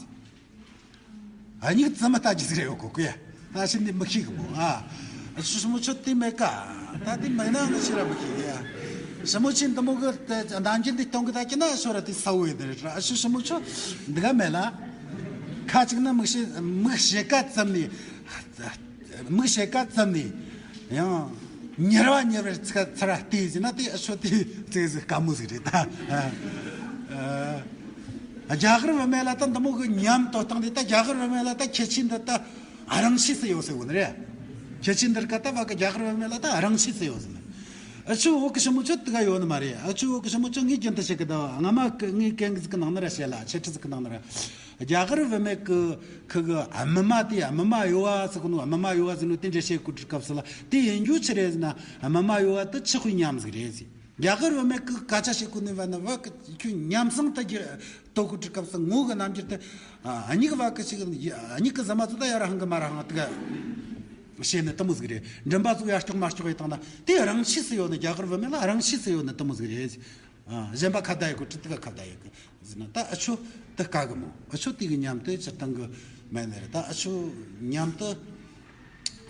ཨ། མྱིག་བཙུམ་མ་ལྟ་རྒྱུ་ཟིག་རེད་ཡོད་གོ་གི། ད་ཕྱིན་ནས་མི་ཤེས་གི་མོ། ཨ། ཨ་ཆུ་ཞི་མོ་ཆུ་དེ་མེད་ཀ། ད་དེ་མེད་ན་ང་ཤི་ར་མི་ཤེས་གི། ཞི་མོ་ཆུ་འདི་མོ་གི་ད་ནང་གི་འདི་གཏོང་གི་ད་ཀྱི་ན་ཤོ་ར་དེ་ས་བོ་ཡི་དེ་རེད་ར། ཨ་ཆུ་ཞི་མོ་ཆུ་འདི་ག་མེད་ལ། ཁ་ཅིག་ན་མིག་ཤེས་མིག་ཤེས་ཀ་བཙུམ་ནས། མིག་ཤེས་ཀ་བཙུམ་ནས། ཡང་མྱུར་བ་མྱུར་བར་ཚ་ཚ་ར་བལྟས་ཟིན་ན་དེ་ཨ་ཆུ་དེ་ཙེ་ཟིག་དཀའ་མོ་ཟིག་རེད་ད། ཨ། རྒྱ་གར་བུད་མེད་ལ་ད་འདི་མོ་གི་ཉམས་དོ་སྟངས་དེ། ད་རྒྱ་གར་བུད་མེད་ལ་ད་ཁྱད་ཆོས་འདི་ད་རང་ཆས་སུ་ཡོད་ཟེར་བོ་ནི་རེད། ཁྱད་ཆོས་འདི་རིགས་ད་བ་གི་རྒྱ་གར་བུད་མེད་ལ་ད་རང་ཆས་སུ་ཡོད་ཟེར་ནི། ཨ་ཆུ་བོད་གི་ཞི་མོ་ཆུ་དེ་ག་ཡོད་ནི་མ་རེད། ཨ་ཆུ་བོད་གི་ཞི་མོ་ཆུ་ངས་རྒྱུན་དུ་བཤད་གི་ད། སྔ་མ་གི་ངས་གན་གི་ཟིག་གི་ནང་ན་ར་བཤད་ལ། འཆད་ཁྲིད་ཟིག་གི་ནང་ན་ར། རྒྱ་གར་བུད་མེད་གི་ཁུ་གི་ཨ་མི་མ་དེ། ཨ་མི་མ་ཡོ་བ་ཟེར་གི་ནོ། ཨ་མི་མ་ཡོ་བ་ཟེར་ནོ་དེ་འདྲ་བཤད་གོ་དུས་སྐབས་སུ་ལ་དེ་ཡིན་རྒྱུ་ཆི་རེད་ཟེར་ན། ཨ་མི་མ་ཡོ་བ་དེ་ཆགས་པའི་ཉམས་ཟིག་རེད་ཟེར། རྒྱ་གར་བུད་མེད་གི་སྐད་ཆ་བཤད་གོ་ནི་བ་ན་བ་གི་ཁྱོད་ཉམས་སང་ད་གི་ལྟོ་གོ་དུས་སྐབས་སུ་ངོ་གི་རྣམ་འགྱུར་དེ། ཨ་མྱིག་བ་གི་ཞིག་ཨ་མྱིག་གི་ཟ་མ་ཚོ་ད་ཡ་ར་ཧང་གི་མ་ར་ཧང་དེ་ག་བཤད་ནི་དེ་མོ་ཟིག་རེད། མགྲིན་པ་ཚོ་ཡར་ལྕོག་མར་ལྕོག་ཡེ་བཏང་ན་དེ་རང་ཆས་སུ་ཡོད་ནི། རྒྱ་གར་བུད་མེད་ལ་རང་ཆས་སུ་ཡོད་ནི་དེ་མོ་ཟིག་རེད། ཨ། གཞན་པ་ཁ་བརྡ་ཡེ་གོ་དུས་དེ་ག་ཁ་བརྡ་ཡེ་གི་ཟེར་ན། ད་ཨ་ཆུ་དེ་དཀའ་གི་མོ། ཨ་ཆུ་དེ་གི་ཉམས་དེ་སྤྱིར་བཏང་གི་མེད་ནི་རེད། ད་ཨ་ཆུ་ཉམས་དེ་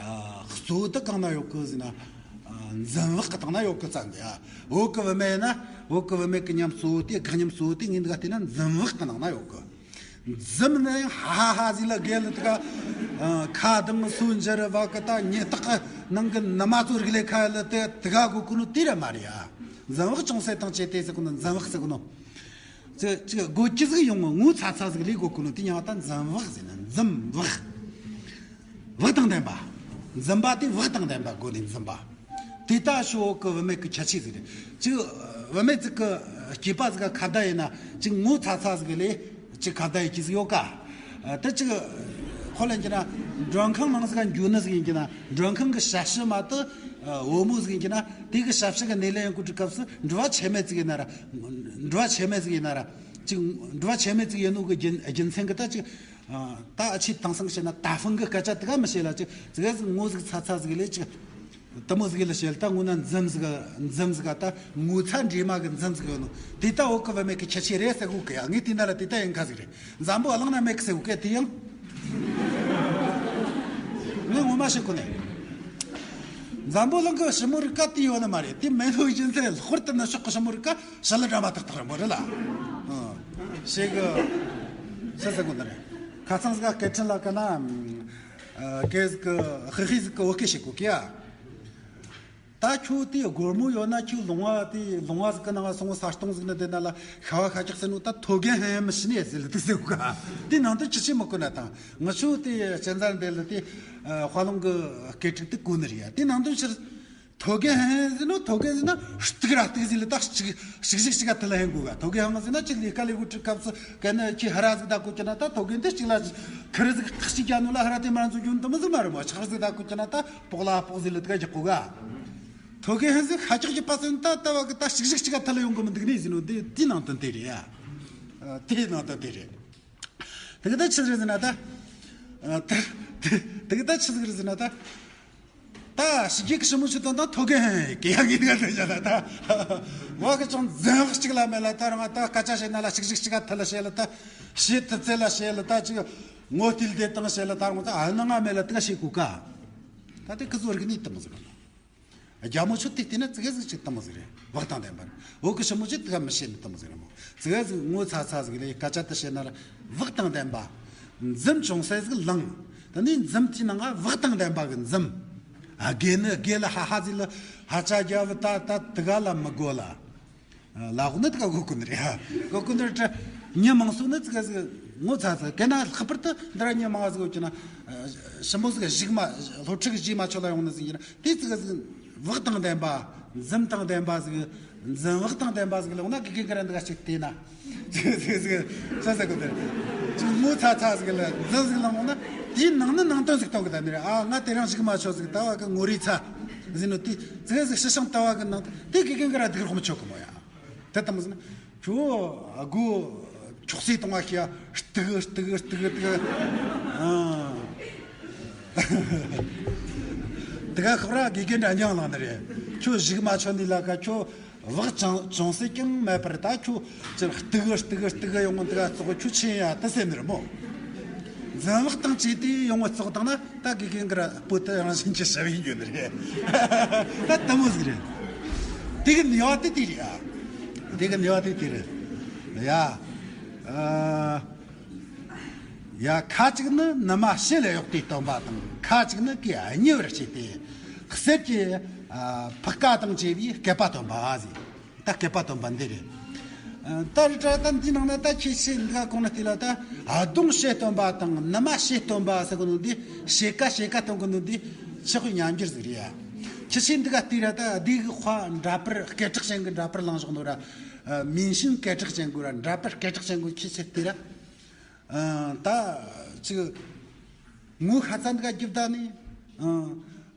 གཙོ་བོ་དེ་གང་ན་ཡོད་གི་ཟེར་ན། ཨ། འཛུམ་བག་གི་སྟེང་ན་ཡོད་གི་ཙང་གི་ཡ། བོད་གི་བུད་མེད་ཡིན་ན་བོད་གི་བུད་མེད་གི་ཉམས་གཙོ་བོ་དེ། དགག་ཉམས་གཙོ་བོ་དེ་ངས་འདི་ག་བལྟས་ན་འཛུམ་བག་གི་ནང་ན་ཡོད་གི། འཛུམ་ནི་ཧ་ཧ་ཧ་ཟིག་ལ་རྒྱལ་ལ་དེ་ག་ཨ། ཁ་གདངས་སུ་འཇར་བ་གི་ད་ཉེ་རྟགས་ནང་གི་ན་མ་ཚོ་རིག་ལས་ཁ་ལ་དེ་དེ་ག་གོ་གོ་ནོ་དེ་ར་མ་རེད་ཡ། འཛུམ་བག་ཅུང་ཟད་དང་བཅས་ཏེ་ཟེར་གོ་ནོ། འཛུམ་བག་ཟེར་གོ་ནོ། ཅི་ཅི་དགོད་ཀྱི་ཟིག་ཡོང་ངོ་། ངོ་ཚ་ཚ་ཟིག་ལས་དགོད་གོ་ནོ་དེ་ཉང་ད་འཛུམ་བག་ཟེར་ན། འཛུམ་བག་བག་དང་ལྡན་པ། འཛུམ་པ་དེ་བག་དང་ལྡན་པ་དགོས་ནི་འཛུམ་པ། དེ་ད་ཤོ་གི་བུད་མེད་ཀྱི་ཁྱད་ཆོས་ཟིག་རེད། ཅིག་བུད་མེད་ཅིག་གི་སྐྱེས་པ་ཟིག་ག་ཁ་བརྡ་ཡིན་ན། ཅིག་ངོ་ཚ་ཚ་ཟིག་ལས་ཅིག་ཁ་བརྡ་ཡི་ཅི་ཟིག་ཡོད་ཀ་ཨ། དེ་ཅིག་ཁོ་ལ་ཡིན་གྱི་ན་མགྲོན་ཁང་ནང་ཟིག་ག་འགྱོ་ནི་ཟིག་ཡིན་གྱི་ན། མགྲོན་ཁང་གི་ཞབས་ཕྱི་མ་དེ་བུ་མོ་ཟིག་ཡིན་གྱི་ན། དེ་གི་ཞབས་ཕྱི་གི་སྣེ་ལེན་ཡོང་གི་དུས་སྐབས་སུ། འགྲུལ་བ་ཆེ་མེད་ཅིག་ཡིན་ན་ར། འགྲུལ་བ་ཆེ་མེད་ཅིག་ཡིན་ན་ར། ཅིག་འགྲུལ་བ་ཆེ་མེད་ཅིག་ཡིན་ནོ་གི་རྒྱུ་རྒྱུ་མཚན་གི་ད་ཅིག་ཨ། ད་ཨ་ཆེ་དེང་སང་བཤད་ན་ད་ཕུང་གི་སྐད་ཆ་དེ་ག་མི་བཤད་ལ། ཅིག་ཙི་གེ་ཟིག་ངོ་ཟིག་ཚ་ཚ་ཟིག་ལས་ཅིག་དེ་མོ་ཟིག་ལ་བཤད་ལ། ད་ངོ་ན་འཛུམ་ཟིག་འཛུམ་ཟིག་ད་ངོ་ཚ་འདྲེས་མ་གི་འཛུམ་ཟིག་ཡོད་ནོ། དེ་ད་བོད་གི་བུད་མེད་གི་ཁྱད་ཆོས་རེད་ཟེར་གོ་གི་ཡ། ངས་དེ་ན་ལ་དེ་ད་ཡིན་ཁ་ཟིག་རེད། འཛམ་བུ་གླིང་ན་མེད་གི་ཟེར་གོ་གི་དེ་ཡང་། ངས་ངོ་མ་བཤད་གོ་ནས། འཛམ་བུ་གླིང་གི་ཞི་མོ་རིགས་ག་དེ་ཡོད་ནི་མ་རེད། དེ་མེད་ནོ་རྒྱུ་མཚན་ལྷག་པར་དུ་ནུབ་ཕྱོགས་གི་ཞི་མོ་རིགས་ག་ཞི་ལི་འདྲ་མ་ཏག་ཏག་རིང་པོ་རེད་ལ། ཨ། ཞེ་གི་ཤ་ཟ་གོ་ནི་རེད། ཁ་ཚང་ཟིག་ག་སྐད་འཕྲིན་ལ་ག་ན། ཨ། སྐད་ཟིག་གི་ཧི་ཧི་ཟིག་གི་བོད་སྐད་བཤད་གོ་གི་ཡ། ད་ཁྱོད་དེ་སྒོར་མོ་ཡོད་ན་ཁྱོད་ལུང་བ་དེ་ལུང་བ་ཟིག་གི་ནང་སོང་ས་སྟོང་ཟིག་ནི་དེ་ན་ལ་ཤ་བ་ཤ་རྒྱགས་ཟེར་ནོ། ད་ཐོད་རྒལ་ཧན་མི་ཤི་ནས་ཟེར་ལ་དེ་ཟེར་གོ་ག་དེ་ནང་དུ་ཅི་བྱེད་མི་གོ་ན། ད་ང་ཆོ་དེ་སྤྱན་རས་གཟིགས་འདི་ལ་དེ་ཨ། དཔའ་ལུང་གི་སྐད་ཕྲུག་དེ་གོ་ནི་རེད་ཡ། དེ་ནང་དོན་ཕྱིར་ཐོད་རྒལ་ཧན་ཟེར་ནོ། ཐོད་རྒལ་ཟེར་ན་སྟུག་ར་སྟུག་ཟིག་ལ་ད་ཅིག་ཅིག་ཅིག་ཅིག་ག་དེ་ལ་ཧན་གོ་ག་ཐོད་རྒལ་ཧང་ཟེར་ན་ཅིག་ལས་ཀ་ལས་གོ་ཁྲི་སྐབས་སུ་གན་ཁྱི་ཧ་ར་ཟིག་ད་གོ་ཁྱི་ན། ད་ཐོད་རྒལ་འདི་ཅིག་ལ་ཁི་རི་ཟིག་ཐག་ཅིག་རྒྱ་ནོ་ལ་ཧ་ར་དེ་མ་ར་ཚོ་རྒྱུན་དུ་མི་ཟིག་མ་རེད་མོ། ཆག་ཟིག་ད་གོ་ཁྱི་ན་ད་སྤོག་ལ་སྤོག་ཟིག་ལ་དེ་ག་རྒྱག་གོ་ག་ཐོད་རྒལ་ཧན་ཟིག་ཧ་ཅག་གི་པ་སོན་ད་ད་བ་གི་ད་ཅིག་ཅིག་ཅིག་ག་དེ་ལ་ཡོང་གི་མི་འདུག་ནི་ཟེར་ནོ། དེ་དེ་ནང་དོན་དེ་རེད་ཡ། དེ་ནང་དོན་དེ་རེད། དེ་གི་ད་ཆི་ཟིག་རེད་ཟེར་ན་ད། ཨ། དེ་དེ་དེ་གི་ད་ཆི་ཟིག་རེད་ཟེར་ན་ད། ད་ཕྱི་རྒྱལ་གི་ཞི་མོ་ཆུ་དོན་དང་ཐོད་རྒལ་ཧན་གི་ཡ་གི་དེ་ག་དེ་ཡ་ལ་ད། བ་གི་ཅང་འཛེམ་བག་གཅིག་ལ་མེད་ལ། ད་རང་ད་སྐད་ཆ་བཤད་ན་ལ་ཅིག་ཅིག་ཅིག་ག་ཐལ་ལ་བཤད་ལ། ད་བཤད་ཐུབ་ཚད་ལ་བཤད་ལ། ད་ཅིག་ངོ་སྟེར་དེ་དང་བཤད་ལ། ད་རང་ད་ཨ་ན་ང་མེད་ལ་དེ་ག་བཤད་གོ་ག་ད་དེ་ཁི་ཚོ་རིག་ནི་དེ་མོ་ཟིག་རེད། རྒྱ་མོ་ཆུ་དེ་བལྟས་ན་ཙི་གེ་ཟིག་ཅིག་དེ་མོ་ཟིག་རེད། བག་དང་ལྡན་པ་རེད། བོད་གི་ཞི་མོ་ཆུ་དེ་ག་མི་ཤེས་ནི་དེ་མོ་ཟིག་རེད་མོ། ཙི་གེ་ཟིག་ངོ་ཚ་ཚ་ཟིག་ལས་སྐད་ཆ་དེ་བཤད་ན་ལ་བག་དང་ལྡན་པ། འཛུམ་ཅུང་ཟད་ཟིག་ལངས། དེ་ནས་འཛུམ་དེའི་ནང་ང་བག་དང་ལྡན་པ་གི་འཛུམ། ཨ། དགེ་ནི་དགེ་ལ་ཧ་ཧ་ཟིག་ལ་ཧ་ཅ་རྒྱ་བུ་ད་ད་དེ་ག་ལ་མི་དགོས་ལ། ལ་འོ་ན་དེ་ག་གོ་གོ་ནི་རེད། གོ་གོ་ནི་རེད། མྱི་མང་སོ་ནི་ཙི་གེ་ཟིག་ངོ་ཚ་ཚ་གན་ན་ལྷག་པར་དུ་འདི་ར་མྱི་མང་ཟིག་ཡོད་ཀྱི་ན། ཞི་མོ་ཟིག་གཞུག་མ་སློབ་ཕྲུག་གི་རྗེས་མ་ཆོད་ལ་ཡོང་ནི་ཟིག་ཡིན་ན། དེ་ཙི་གེ་ཟིག་བག་དང་ལྡན་པ། འཛུམ་དང་ལྡན་པ་ཟིག་འཛུམ་བག་དང་ལྡན་པ་ཟིག་ལ་འོ་ན་དགེ་རྒན་གི་ར་འདི་ག་ཅིག་བལྟས་ན། ཙི་གེ་ཟིག་ས་ས་གོ་ནི་རེད། ཅིག་ངོ་ཚ་ཚ་ཟིག་ལ་འཛུམ་ཟིག་ལ་འོ་ན་དེའི་ནང་ནི་ནང་དོན་ཟིག་སྟོན་གི་ད་ནི་རེད། ཨ། ང་དེ་རིང་གཞུག་མ་ཆོད་ཟིག་ད་བ་གི་ངོ་རེ་ཚ་ཟིག་ནོ། དེ་ཙི་གེ་ཟིག་ཕྱི་ཤིང་ད་བ་གི་ནང་དེ་དགེ་རྒན་གི་ར་སྡུག་རོགས་མི་ཆོད་གི་མོ་ཡ། དེ་ལྟ་མོ་ཟེར་ན། ཁྱོད་སྒོ་ཁྱོག་སེ་གཏོང་བ་ཤེས་ཡ། སྟུག་སྟུག་སྟུག་སྟུག་ཨ། དེ་ག་ཁོ་ར་དགེ་རྒན་འདྲ་འཇང་ལངས་ནི་རེད། ཁྱོད་གཞུག་མ་ཆོད་འདི་ལ་ཀ་ཁྱོད་བག་ཅུང་ཅུང་ཟད་ཀྱང་མེད་པར་ད་ཁྱོད་ཅིག་སྟུག་སྟུག་སྟུག་ཡོང་འདི་ག་ཙོག་ཁྱོད་ཆེན་ཡ་དེ་ཟེར་ནི་རེད་མོ། འཛུམ་བག་དང་བཅས་ཏེ་ཡོང་བ་ཙོག་བཏང་ན། ད་དགེ་རྒན་གི་ར་སྤུ་དེ་རང་བཞིན་གྱིས་ཞི་བའི་རྒྱུ་ནི་རེད། ད་དེ་མོ་ཟིག་རེད། དེ་གི་ནུས་པ་དེ་དེ་རེད་ཨ། དེ་གི་ནུས་པ་དེ་དེ་རེད། ཡ། ཨ། ཡ། ཁ་ཅིག་ནི་ནུ་མ་ཕྱི་ལ་གཡོགས་ཏེ་སྟོན་པ་དང་། ཁ་ཅིག་ནི་གོས་གཉིས་པར་བྱས་ཏེ། གསེར་གྱི་ཨ་ཕག་སྐ་དང་བཅས་པའི་སྐེད་པ་སྟོན་པ་ཟེར། ད་སྐེད་པ་སྟོན་པ་འདི་རེད། ཨ། ད་རི་ཏྲ་ད་འདི་ནང་ན་ད་ཁྱེད་ཤེས་འདི་ག་གོང་ན་དེ་ལ་ད་ཨ་གདོང་ཕྱི་སྟོན་པ་དང་ནུ་མ་ཕྱི་སྟོན་པ་ཟེར་གོ་ནོ་འདི་ཕྱེད་ཀ་ཕྱེད་ཀ་སྟོན་གོ་ནོ་འདི་ཆི་ཁོ་ཉམས་འགྱུར་ཟིག་རེད་ཡ། ཁྱེད་ཤེས་འདི་ག་དེ་ར་ད་འདི་གི་ཁ་འདྲ་པར་སྐད་གྲགས་ཅན་གི་འདྲ་པར་བླངས་བཞག་ནོ་ར། ཨ། མིང་ཤིང་སྐད་གྲགས་ཅན་གོ་ར་འདྲ་པར་སྐད་གྲགས་ཅན་གོ་ཁྱེད་ཤེས་དེ་ར། ཨ། ད་ཅིག་ངོ་ཤ་ཚ་འདི་ག་རྒྱབ་ད་ནི། ཨ།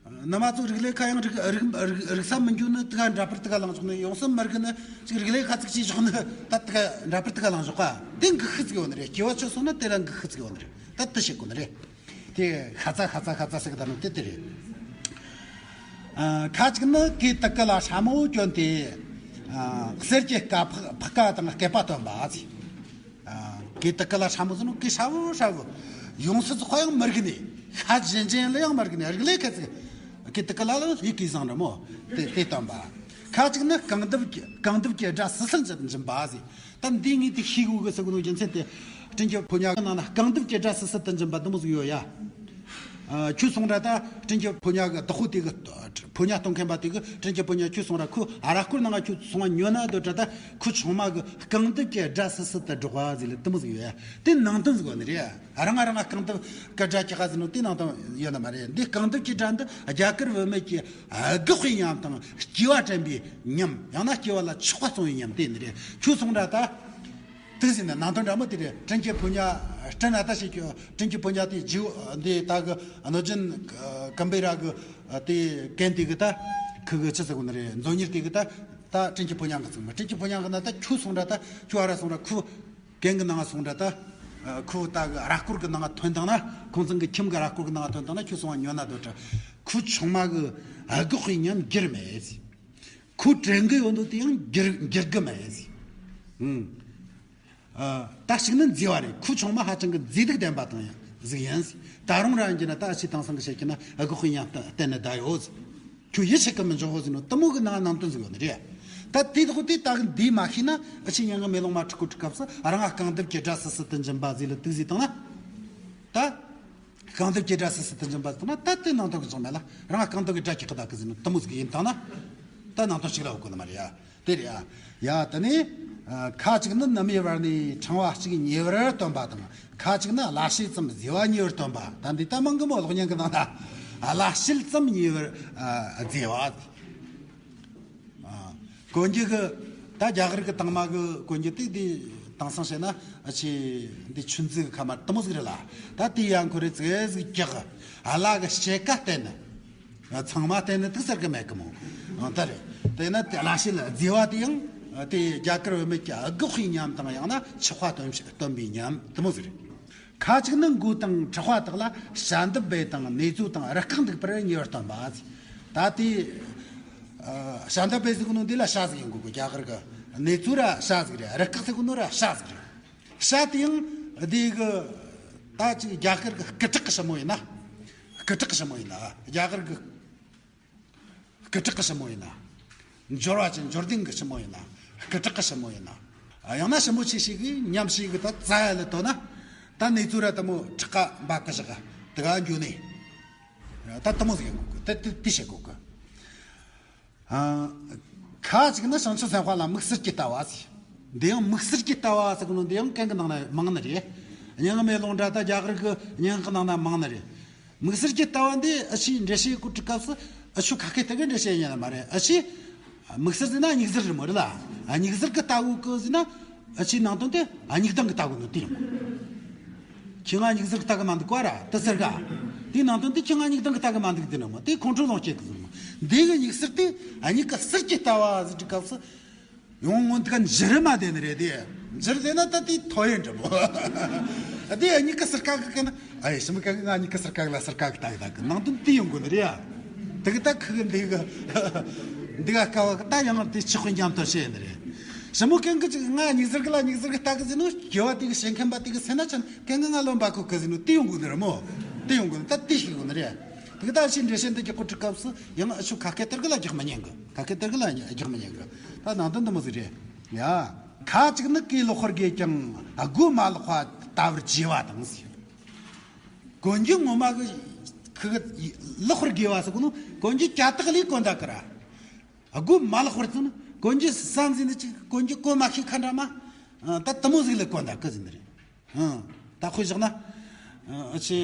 ནུ་མ་ཚོ་རིག་ལས་ཁ་ཡང་རིག་རིག་རིག་རིག་ས་མི་འགྱུར་ནི་དེ་ག་འདྲ་པར་དེ་ག་ལངས་ཆོག་ནི། ཡོང་སེམས་མི་རིག་ནི་ཅིག་རིག་ལས་ཁ་ཚིག་ཅིག་ཆོག་ནི་ད་དེ་ག་འདྲ་པར་དེ་ག་ལངས་ཆོག་ག་དེ་འགུག་ཤི་ཟིག་ཡོད་ནི་རེད། སྐྱེ་བ་ཆོད་སོང་ན་དེ་ལ་འགུག་ཤི་ཟིག་ཡོད་ནི་རེད། ད་དེ་བཤད་དགོས་ནི་རེད། དེ་ཤ་ཚ་ཤ་ཚ་ཤ་ཚ་ཟེར་གི་ད་ནི་དེ་དེ་རེད། ཨ། ཁ་ཅིག་ནི་གོས་དུ་ཀི་ལ་སྲ་མོ་གྱོན་ཏེ། ཨ། གསེར་གྱི་སྐ་ཕག་ཕག་སྐ་དང་སྐེད་པ་སྟོན་པ་ཟེར། ཨ། གི་དི་ཀི་ལ་ཧྲ་མོ་ཟེར་ནོ་གི་ཧྲ་བོ་ཧྲ་བོ། ཡོང་སི་ཙི་ཁོ་ཡང་མི་རིག་ནི། ཤ་ཇེན་ཇེན་ལ་ཡང་མི་རིག་ནི་རིག་ལེ་ཁ་ཙི། གི་དི་ཀི་ལ་ལ་ཡི་གི་བཟང་ར་མོ། དེ་དེ་སྟོན་པ། ཁ་ཅིག་ནི་རྐང་གདུབ་ཀྱི་རྐང་གདུབ་ཀྱི་སྒྲ་སི་སི་འཛིན་འཛིན་པ་ཟེར། ད་འདི་ངས་དེ་ཤེས་དགོས་གི་ཟེར་གི་ནོ་རྒྱུ་མཚན་དེ། སྤྲིན་གྱི་ཕོ་ཉ་གི་ནང་ན་རྐང་གདུབ་ཀྱི་སྒྲ་སི་སི་དུ་འཛིན་པ་འདི་མོ་ཟིག་ཡོད་ཡ། ཨ། ཁྱོད་སོང་ར་ད་སྤྲིན་གྱི་ཕོ་ཉ་གི་བདག་པོ་དེ་གི་ཕོ་ཉ་གཏོང་མཁན་པ་དེ་གི་སྤྲིན་གྱི་ཕོ་ཉ་ཁྱོད་སོང་ར་ཁོ་ཨ་ར་སྐོར་ནང་ང་ཁྱོད་སོང་བ་ཉོ་ན་འདོད་ར་ད་ཁོ་ཆུང་མ་གི་རྐང་གདུབ་ཀྱི་སྒྲ་སི་སི་དུ་སྒྲོག་པ་ཟིག་ལ་དུ་མོ་ཟིག་ཡོད་ཡ། དེ་ནང་དོན་ཟིག་ཡོད་ནི་རེད། རང་ང་རང་ང་རྐང་གདུབ་ཀྱི་སྒྲ་ཀྱི་ཁ་ཟིག་ནོ་དེ་ནང་དོན་ཡོད་ནི་མ་རེད། འདི་རྐང་གདུབ་ཀྱི་སྒྲ་འདི་རྒྱ་གར་བུད་མེད་ཀྱི་སྒུག་པའི་ཉམས་དང་སྐྱེ་བ་དྲན་པའི་ཉམས། ཡང་ན་སྐྱེ་བ་ལ་ཆགས་པ་སོང་བའི་ཉམས་དེ་ནི་རེད། ཁྱོད་སོང་ར་ད། དེ་ཟིན་ན་ནང་དོན་འདྲ་མོ་དེ་རེད། སྤྲིན་གྱི་ཕོ་ཉ་སྤྲིན་ཨ་ད་ཞིག་གི་སྤྲིན་གྱི་ཕོ་ཉ་དེ་རྗེའུ་འདི་ད་གི་གནོད་སྦྱིན་ཀམ་བི་ར་གི་དེ་གན་དེ་གི་ད་ཁུ་གི་ཅི་ཟེར་གོ་ནི་རེད། མཛོ་ཉར་དེ་གི་ད་ད་སྤྲིན་གྱི་ཕོ་ཉ་གི་ཚིག་མ་སྤྲིན་གྱི་ཕོ་ཉ་གི་ན་ད་ཁྱོད་སོང་ར་ད་ཁྱོད་ཨ་ར་སོང་ར་ཁུ་གན་གི་ནང་སོང་ར་ད་ཁུ་ད་གི་ར་སྐོར་གི་ནང་ཐོན་དང་ན་ཁོང་ཚང་གི་ཁྱིམ་གི་ར་སྐོར་གི་ནང་ཐོན་དང་ན་ཁྱོད་སོང་བ་ཉོ་ན་འདོད་ར་ཁུ་ཆུང་མ་གི་སྒུག་པའི་ཉམས་འགྱུར་མེད། ཁོ་དྲན་གི་ཡོད་འདུག་དེ་ཡང་འགྱུར་འགྱུར་གི་མེད། ཨང་། ཨ། ད་ཞིག་ནི་མཛེས་པ་རེད། ཁོ་ཆུང་མ་ཧ་ཅང་གི་མཛེས་སྡུག་ལྡན་པ་དང་ཡང་ཟིག་ཡིན། ད་རུང་རང་གྱི་ན་ད་ཨ་ཕྱི་དེང་སང་གི་བཤད་ཀྱི་ན་ཨ་གི་དཔེ་ཡང་བསྟན་ནི་ད་ཡོད། ཁྱོད་ཡིད་ཆེས་གི་མི་འཇོག་ཧོ་ཟིན་ནོ་དུ་མོ་གི་ནང་ནང་དོན་ཟིག་ཡོད་ནི་རེད། ད་དེ་དག་དེ་ད་གི་འདི་མ་ཤེས་ན་ཨ་ཕྱི་མྱ་ངན་མེ་ལོང་མ་འཁྲིད་གོ་འཁྲིད་སྐབས་སུ་རང་ང་རྐང་གདུབ་ཀྱི་སྒྲ་སི་སི་དུ་འཛིན་པ་ཟིག་ལ་དུག་ཟིག་བཏང་ན། ད། རྐང་གདུབ་ཀྱི་སྒྲ་སི་སི་དུ་འཛིན་པ་ཟེར་ན་ད་དེ་ནང་དོན་གི་ཅང་མེད་ལ། རང་རྐང་གདུབ་ཀྱི་སྒྲ་གི་ཁ་ད་གི་ཟིན་ནོ་དུ་མོ་ཟིག་ཡིན་བཏང་ན། ད་ནང་དོན་ཞིག་ལ་འོ་གོ་ནི་མ་རེད་ཡ། དེ་རེད་ཡ། ཡ་དེ་ནས། ཨ། ཁ་ཅིག་ནི་ནུ་མའི་བར་ནས་ཕྲེང་བ་གཅིག་ཉེ་བར་སྟོན་པ་དང་། ཁ་ཅིག་ནི་བླ་ཕྱེད་ཙམ་མཛེས་པ་ཉེ་བར་སྟོན་པ། ད་འདི་ལྟ་མང་གི་མོ་གློག་བརྙན་གི་ནང་ན་བླ་ཕྱེད་ཙམ་ཉེ་བར་ཨ་མཛེས་པ། ཨ། གོན་རྒྱུ་གི་ད་རྒྱ་གར་གི་དང་མ་གི་གོན་རྒྱུ་དེ་དེ་དེང་སང་བཤད་ན་ཨ་ཆེ་འདི་ཆུ་མཛོད་གི་ཁ་མ་དུ་མོ་ཟིག་རེད་ལ། ད་དེ་ཡང་ཁོ་རེ་ཙེ་ཟིག་རྒྱག་བླ་གི་ཕྱེད་ཀ་བསྟན་ནི། ཚང་མ་བསྟན་ནི་དུག་ཟེར་གི་མེད་གི་མོ། ཨ། ད་རེད། དེ་ན་དེ་བླ་ཕྱེད་ལ་མཛེས་པ་དེ་ཡང་དེ་རྒྱ་གར་བུད་མེད་ཀྱི་སྒུག་པའི་ཉམས་དང་ཡང་ན་ཆགས་པ་སྟོན་སྟོན་པའི་ཉམས་དུ་མོ་ཟིག་རེད། ཁ་ཅིག་ནི་མགོ་དང་ཕྲག་པ་དག་ལ་ཞལ་འདེབས་སྦས་དང་ནེ་ཙོ་དང་རུ་སྐག་འདུག་པར་ཉེ་བར་སྟོན་པ། ད་དེ། ཨ། ཞལ་འདེབས་སྦས་ཟེར་གོ་ནོ་འདི་ལ་ཤ་ཟིག་ཡིན་དགོས་གི། རྒྱ་གར་གི་ནེ་ཙོ་ར་ཤ་ཟིག་རེད། རུ་སྐག་ཟེར་གོ་ནོ་ར་ཤ་ཟིག་རེད། ཤ་དེ་ཡང་འདི་གི་ད་ཅིག་རྒྱ་གར་གི་སྐུ་དྲག་གི་ཞི་མོ་ཡིན་ན། སྐུ་དྲག་གི་ཞི་མོ་ཡིན་ན་རྒྱ་གར་གི་སྐུ་དྲག་གི་ཞི་མོ་ཡིན་ན། འབྱོར་བ་ཅན་འབྱོར་ལྡན་གི་ཞི་མོ་ཡིན་ན། སྐུ་དྲག་གི་ཞི་མོ་ཡིན་ན། ཡང་ན་ཞི་མོ་ཆེ་ཞིག་གིས་ཉམས་ཞིག་གི་ད་རྩ་ཡ་ལ་ལྟོས་ན། ད་ནེ་ཙོ་ར་དུ་མོ་ཁྲག་ག་འབབ་གི་བཞག་གི་དེ་ག་འགྱོ་ནི། ད་དུ་མོ་ཟིག་ཡིན་དགོས་གི། ད་དེ་དེ་བྱེད་དགོས་གི། ཨ། ཁ་ཅིག་ནི་བྱང་ཆུབ་སེམས་དཔའ་ལ་དམིགས་བསལ་གྱི་ལྟ་བ་ཟེར། འདི་ཡང་དམིགས་བསལ་གྱི་ལྟ་བ་ཟེར་གི་ནོ་འདི་ཡང་གན་གི་ནང་ན་མང་ནི་རེད། སྙན་ངག་མེ་ལོང་འདྲ་ད་རྒྱ་གར་གི་སྙན་ངག་གི་ནང་ན་མང་ནི་རེད། དམིགས་བསལ་གྱི་ལྟ་བ་འདི་ཨ་ཕྱི་འགྲེལ་བཤད་གོ་སྒྲིག་སྐབས་སུ་ཨ་ཆུ་ཁ་སྐད་དེ་གི་འགྲེལ་བཤད་ཡིན་ན་མ་རེད། ཨ་ཕྱི་དམིགས་བསལ་ཟེར་ན་སྙིགས་ཟེར་རེད་མོ་རེད་ལ། ཨ་སྙིགས་ཟེར་གི་ལྟ་གོ་གི་ཟེར་ན་ཨ་ཕྱི་ནང་དོན་དེ་ཨ་སྙིགས་དང་གི་ལྟ་གོ་ནོ་དེ་ཡིན་མོ། ཁྱེད་ང་སྙིགས་ཟེར་གི་ལྟ་གི་མ་འདུག་གོ་ར་དེ་ཟེར་ག་དེ་ནང་དོན་དེ་ཁྱེད་ང་སྙིགས་དང་གི་ལྟ་གི་མ་འདུག་དེ་ནི་མོ་དེ་ཁོང་ཁྲོ་ལངས་སྐྱེ་གི་ཟེར་མོ། འདི་གི་སྙིགས་ཟེར་དེ་ཨ་སྙིགས་གི་ཟེར་གྱི་ལྟ་བ་ཟེར་གི་སྐབས་སུ། ཡང་སྔོན་དུ་འགྱུར་མ་བསྡད་ནི་རེད་དེ། འགྱུར་བསྡད་ན་ད་དེ་ཐོ་ཡོན་འདྲ་མོ། དེ་གཉིས་ཀ་ཟུར་བཀག་གི་ན། ཨ་ཡེ་ཞི་མི་ག་གི་ང་གཉིས་ཀ་ཟུར་བཀག་ལ་ཟུར་བཀག་གི་ད་གི་ད་གི་ནང་དོན་དེ་ཡོང་དགོས་ནི་རེད་ཡ། དེ་གི་ད་ཁུ་གི་འདི་གི་འདི་ག་དཀའ་བ་གི་ད་ཡང་དེ་ཆགས་པའི་ཉམས་དོན་བཤད་ནི་རེད། ཞི་མོ་གན་གི་ཅིག་ང་གཉིས་ཟུར་གི་ལ་གཉིས་ཟུར་གི་ལྟ་གི་ཟེར་ནོ་སྐྱེ་བ་དེ་གི་བྱེད་མཁན་པ་དེ་གི་སེམས་ན་ཅན་གན་གི་ང་རློན་པ་ཁུ་གི་ཟེར་ནོ་དེ་ཡོང་དགོས་ནི་རེད་མོ། དེ་ཡོང་དགོས་ནི་ད་དེ་ཤེས་དགོས་ནི་རེད། དེ་གི་ད་ཕྱི་འགྲེལ་བཤད་འདི་རྒྱག་གོ་སྒྲིག་སྐབས་སུ་ཡང་ཨ་ཆུ་ཁ་སྐད་དེར་གི་ལ་རྒྱག་མི་ཉན་གི། ཁ་སྐད་དེར་གི་ལ་རྒྱག་མི་ཉན་གི། ད་ནང་དོན་འདི་མོ་ཟིག་རེད། ཡ། ཁ་ཅིག་ནི་གོས་ལོག་པར་དགོས་ཀྱང་སྒོ་མ་ལོག་པ་ལྟ་བུར་བྱས་པ་དང་ཟེར། གོན་རྒྱུ་ངོ་མ་གི་ཁུ་གི་ལོག་པར་དགོས་པ་ཟེར་གོ་ནོ་གོན་རྒྱུ་ཀྱ་སྟག་ལས་གོན་ད་གི་ར། སྒོ་མ་ལོག་པར་ཟེར་ན་གོན་རྒྱུ་བསམ་ཟིན་ནི་ཅིག་གོན་རྒྱུ་གོན་མ་ཤེས་ཁ་འདྲ་མ། ད་དུ་མོ་ཟིག་ལས་གོན་ད་གི་ཟིན་ནི་རེད། ཨང་། ད་དཔེ་བཞག་ན། ཨ་ཆེ།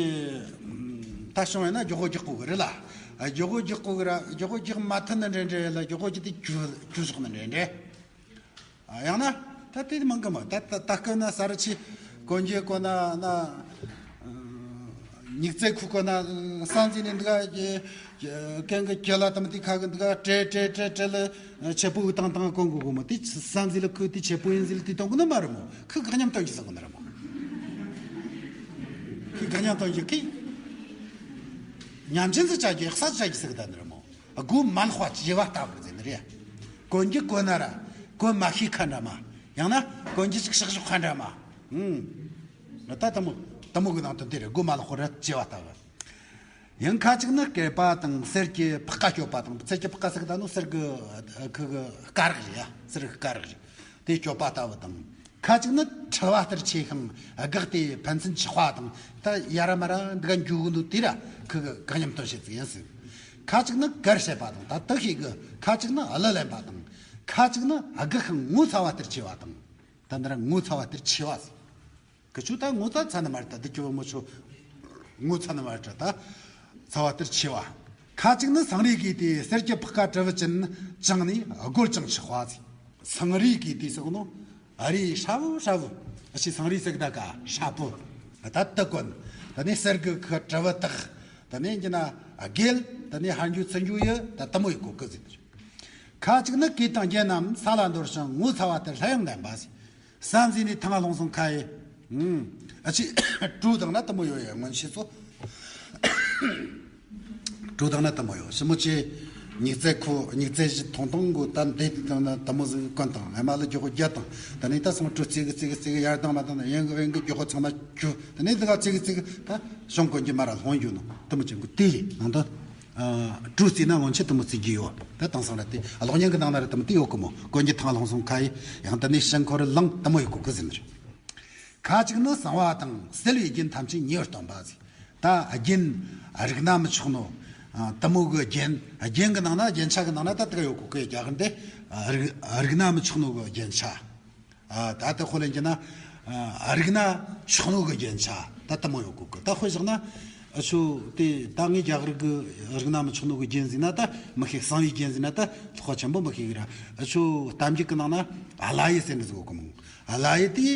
ད་བྱུང་བས་ན་རྒྱུག་པོ་རྒྱག་གོ་གི་རེད་ལ། ཨ་རྒྱུག་པོ་རྒྱག་གོ་གི་ར་རྒྱུག་པོ་རྒྱག་མ་ཐུབ་ན་འདྲེ་འདྲེ་ལ་རྒྱུག་པོ་རྒྱག་དེ་རྒྱུ་རྒྱུ་ཟོག་ན་འདྲེ་འདྲེ། ཨ་ཡང་ན་ད་དེ་མང་གི་མ་ད་ད་ད་སྐབས་ན་ས་རུ་ཆེ་གོན་རྒྱུ་གོན་ན་ན། ཉིག་རྩེ་ཁུ་གོན་ན་སང་ཟིན་ནི་འདི་ག་གན་གི་ཁྱེད་ལ་དམ་དེ་ཁ་གི་འདི་ག་ཏྲེ་ཏྲེ་ཏྲེ་ཏྲེ་ལ་ཆེ་པོ་བཏང་བཏང་གོན་གོ་གོ་མོ་དེ་སང་ཟིན་ལ་ཁུ་དེ་ཆེ་པོ་ཡིན་ཟིན་ལ་དེ་གཏོང་གི་ནི་མ་རེད་མོ། ཁུ་ག་མཉམ་གཏོང་གི་ཟེར་གོ་ནི་རེད་མོ། ཁུ་ག་མཉམ་གཏོང་གི་ཁི། ཉམས་ཅན་ཟིག་བྱ་རྒྱུ་ཡག་ས་བྱ་རྒྱུ་ཟིག་གི་ད་ནི་རེད་མོ། སྒོ་མ་ལོག་པ་བྱས་པ་ལྟ་བུར་ཟེར་ནི་རེད། གོན་རྒྱུ་གོན་ན་ར་གོན་མ་ཤེས་ཁ་འདྲ་མ། ཡང་ན་གོན་རྒྱུ་ཅིག་ཤག་ཤོག་ཁ་འདྲ་མ། ཨུམ། ད་དེ་མོ་དེ་མོ་གི་ནང་དོན་དེ་རེད། སྒོ་མ་ལོག་པར་བྱས་པ་ལྟ་བུ། ཡང་ཁ་ཅིག་ནི་བསྐལ་པ་དང་གསེར་གྱི་ཕག་ཁ་སྐྱོབ་པ་དང་། གསེར་གྱི་ཕག་ཁ་ཟེར་གི་ད་ནོ་གསེར་གི་ཁུ་གི་སྐ་རགས་རེད་ཡ། གསེར་གི་སྐ་རགས་རེད། དེ་སྐྱོབ་པ་ལྟ་བུ་དང་། ཁ་ཅིག་ནི་འཁྲུལ་བ་ལྟར་ཆེ་ཞིང་སྒེག་སྟེ་ཕན་ཚུན་ཆགས་པ་དང་། ད་ཡ་ར་མ་ར་འདི་ག་འགྱུ་གི་འདུག་དེ་ར་ཁུ་གི་གང་ཉམས་དོན་བྱེད་ཚིག་ཡིན་ཟེར། ཁ་ཅིག་ནི་གར་བྱེད་པ་དང་། ད་དུ་ཤེས་གི། ཁ་ཅིག་ནི་གླུ་ལེན་པ་དང་། ཁ་ཅིག་ནི་སྒེག་ཤིང་ངོ་ཚ་བ་ལྟར་ཆེ་བ་དང་། ད་འདི་ར་ངོ་ཚ་བ་ལྟར་ཆེ་བ་ཟེར། ཀི་ཆུ་ད་ངོ་ཚ་ཚ་ནི་མ་རེད། ད་འདི་ཀྱི་བུ་མོ་ཆུ་ངོ་ཚ་ནི་མ་རེད། ད་ཚ་བ་ལྟར་ཆེ་བ། ཁ་ཅིག་ནི་སང་རེས་གིས་ཏེ་གསེར་གྱི་ཕག་ཁ་གྲུ་བུ་ཅན་བཅིངས་ནས་རྒོད་ཅིང་ཆགས་པ་ཟེར། སང་རེས་གིས་ཏེ་ཟེར་གོ་ནོ། ཨ་རེ་ཧྲ་བུ་ཧྲ་བུ། ཨ་ཞེ་སང་རེས་ཟེར་གི་ད་ག་ཧྲ་བུ། ད་དུ་གོན། ད་ནི་གསེར་གི་ཁ་གྲུ་བུ་དག་ད་ནི་འགྱི་ན་རྒྱལ། ད་ནི་ཧར་འགྱུ་ཚུར་འགྱུ་ཡི་ད་དེ་མོ་ཡི་གོ་གི་ཟེར། ཁ་ཅིག་ནི་གོས་དང་རྒྱན་རྣམས་ས་ལ་འདོར་ཞིང་ངོ་ཚ་བ་ལྟར་སླར་ཡང་ལྡན་པ་ཟེར། བསམ་གཟས་ནས་ཐང་ལྷུང་སོང་ཁ་ཡི། ཨུམ། ཨ་ཅེ། གྲོ་དང་ན་དེ་མོ་ཡོད་ཡ་སྔོན་ཆད་ཚོ། གྲོ་དང་ན་དེ་མོ་ཡོད། ཞི་མོ་ཆེ། ཉིག་ཙེ་ཁོ་ཉིག་ཙེ་བཞི་ཐོང་ཐོང་གོ་ད་འདི་དང་ན་དེ་མོ་ཟིག་གོན་དང་ཨ་མ་ལ་རྒྱུ་གོ་རྒྱ་དང་། ད་ནི་ད་སང་གྲོ་ཙི་གི་ཙི་གི་ཙི་གི་ཡར་དང་མ་དང་ན་ཡང་གི་ཡང་གི་རྒྱུ་གོ་ཚང་མ་རྒྱུ། ད་ནི་འདི་ག་ཙི་གི་ཙི་གི་ད་ཤོང་གོན་གྱི་མ་ར་ལྷོང་རྒྱུ་ནོ་དེ་མོ་ཅན་གོ་དེ་ཡི་ནང་དུ། ཨ། གྲོ་རྩིས་ན་སྔོན་ཆད་དེ་མོ་རྩིས་རྒྱུ་ཡོད། ད་དེང་སང་ར་དེ་གློག་བརྙན་གི་ནང་ན་ར་དེ་མོ་དེ་ཡོད་གི་མོ། གོན་གྱི་ཐང་ལྷུང་སོང་ཁ་ཡི། ཡང་ད་ནི་ཤིང་འཁོར་ལང་དེ་མོ་ཡོད་གོ་གི་ཟེར་ནི་རེད། ཁ་ཅིག་ནི་གསང་བ་དང་གསལ་བའི་རྒྱན་ཐམས་ཅད་ཉེ་བར་སྟོན་པ་ཟེར། ད་རྒྱན་རིག་ན་མི་ཆོག་ནོ། ཨ། དེ་མོ་གི་རྒྱན། རྒྱན་གི་ནང་ན་རྒྱན་ཆ་གི་ནང་ན་ད་དེ་ག་ཡོད་གོ་གི་རྒྱ་གར་འདི། ཨ། རིག་རིག་ན་མི་ཆོག་ནོ་གི་རྒྱན་ཆ། ཨ། ད་ལྟ་དཔེ་ལེན་གྱི་ན། ཨ། རིག་ན་ཆོག་ནོ་གི་རྒྱན་ཆ་ད་དེ་མོ་ཡོད་གོ་གི། ད་དཔེ་བཞག་ན། ཨ། ཆོ་དེ་ད་ངས་རྒྱ་གར་གི་རིག་ན་མི་ཆོག་ནོ་གི་རྒྱན་ཟེར་ན་ད་མི་ཤེས། གསང་བའི་རྒྱན་ཟེར་ན་ད་ལྷག་པ་ཆེན་པོ་མི་ཤེས་གི་ར། ཨ། ཆོ་གཏམ་རྒྱུད་གི་ནང་ན་ཨ་ལ་ཡི་ཟེར་ནི་ཟིག་ཡོད་གི་མོ། ཨ་ལ་ཡི་དེ་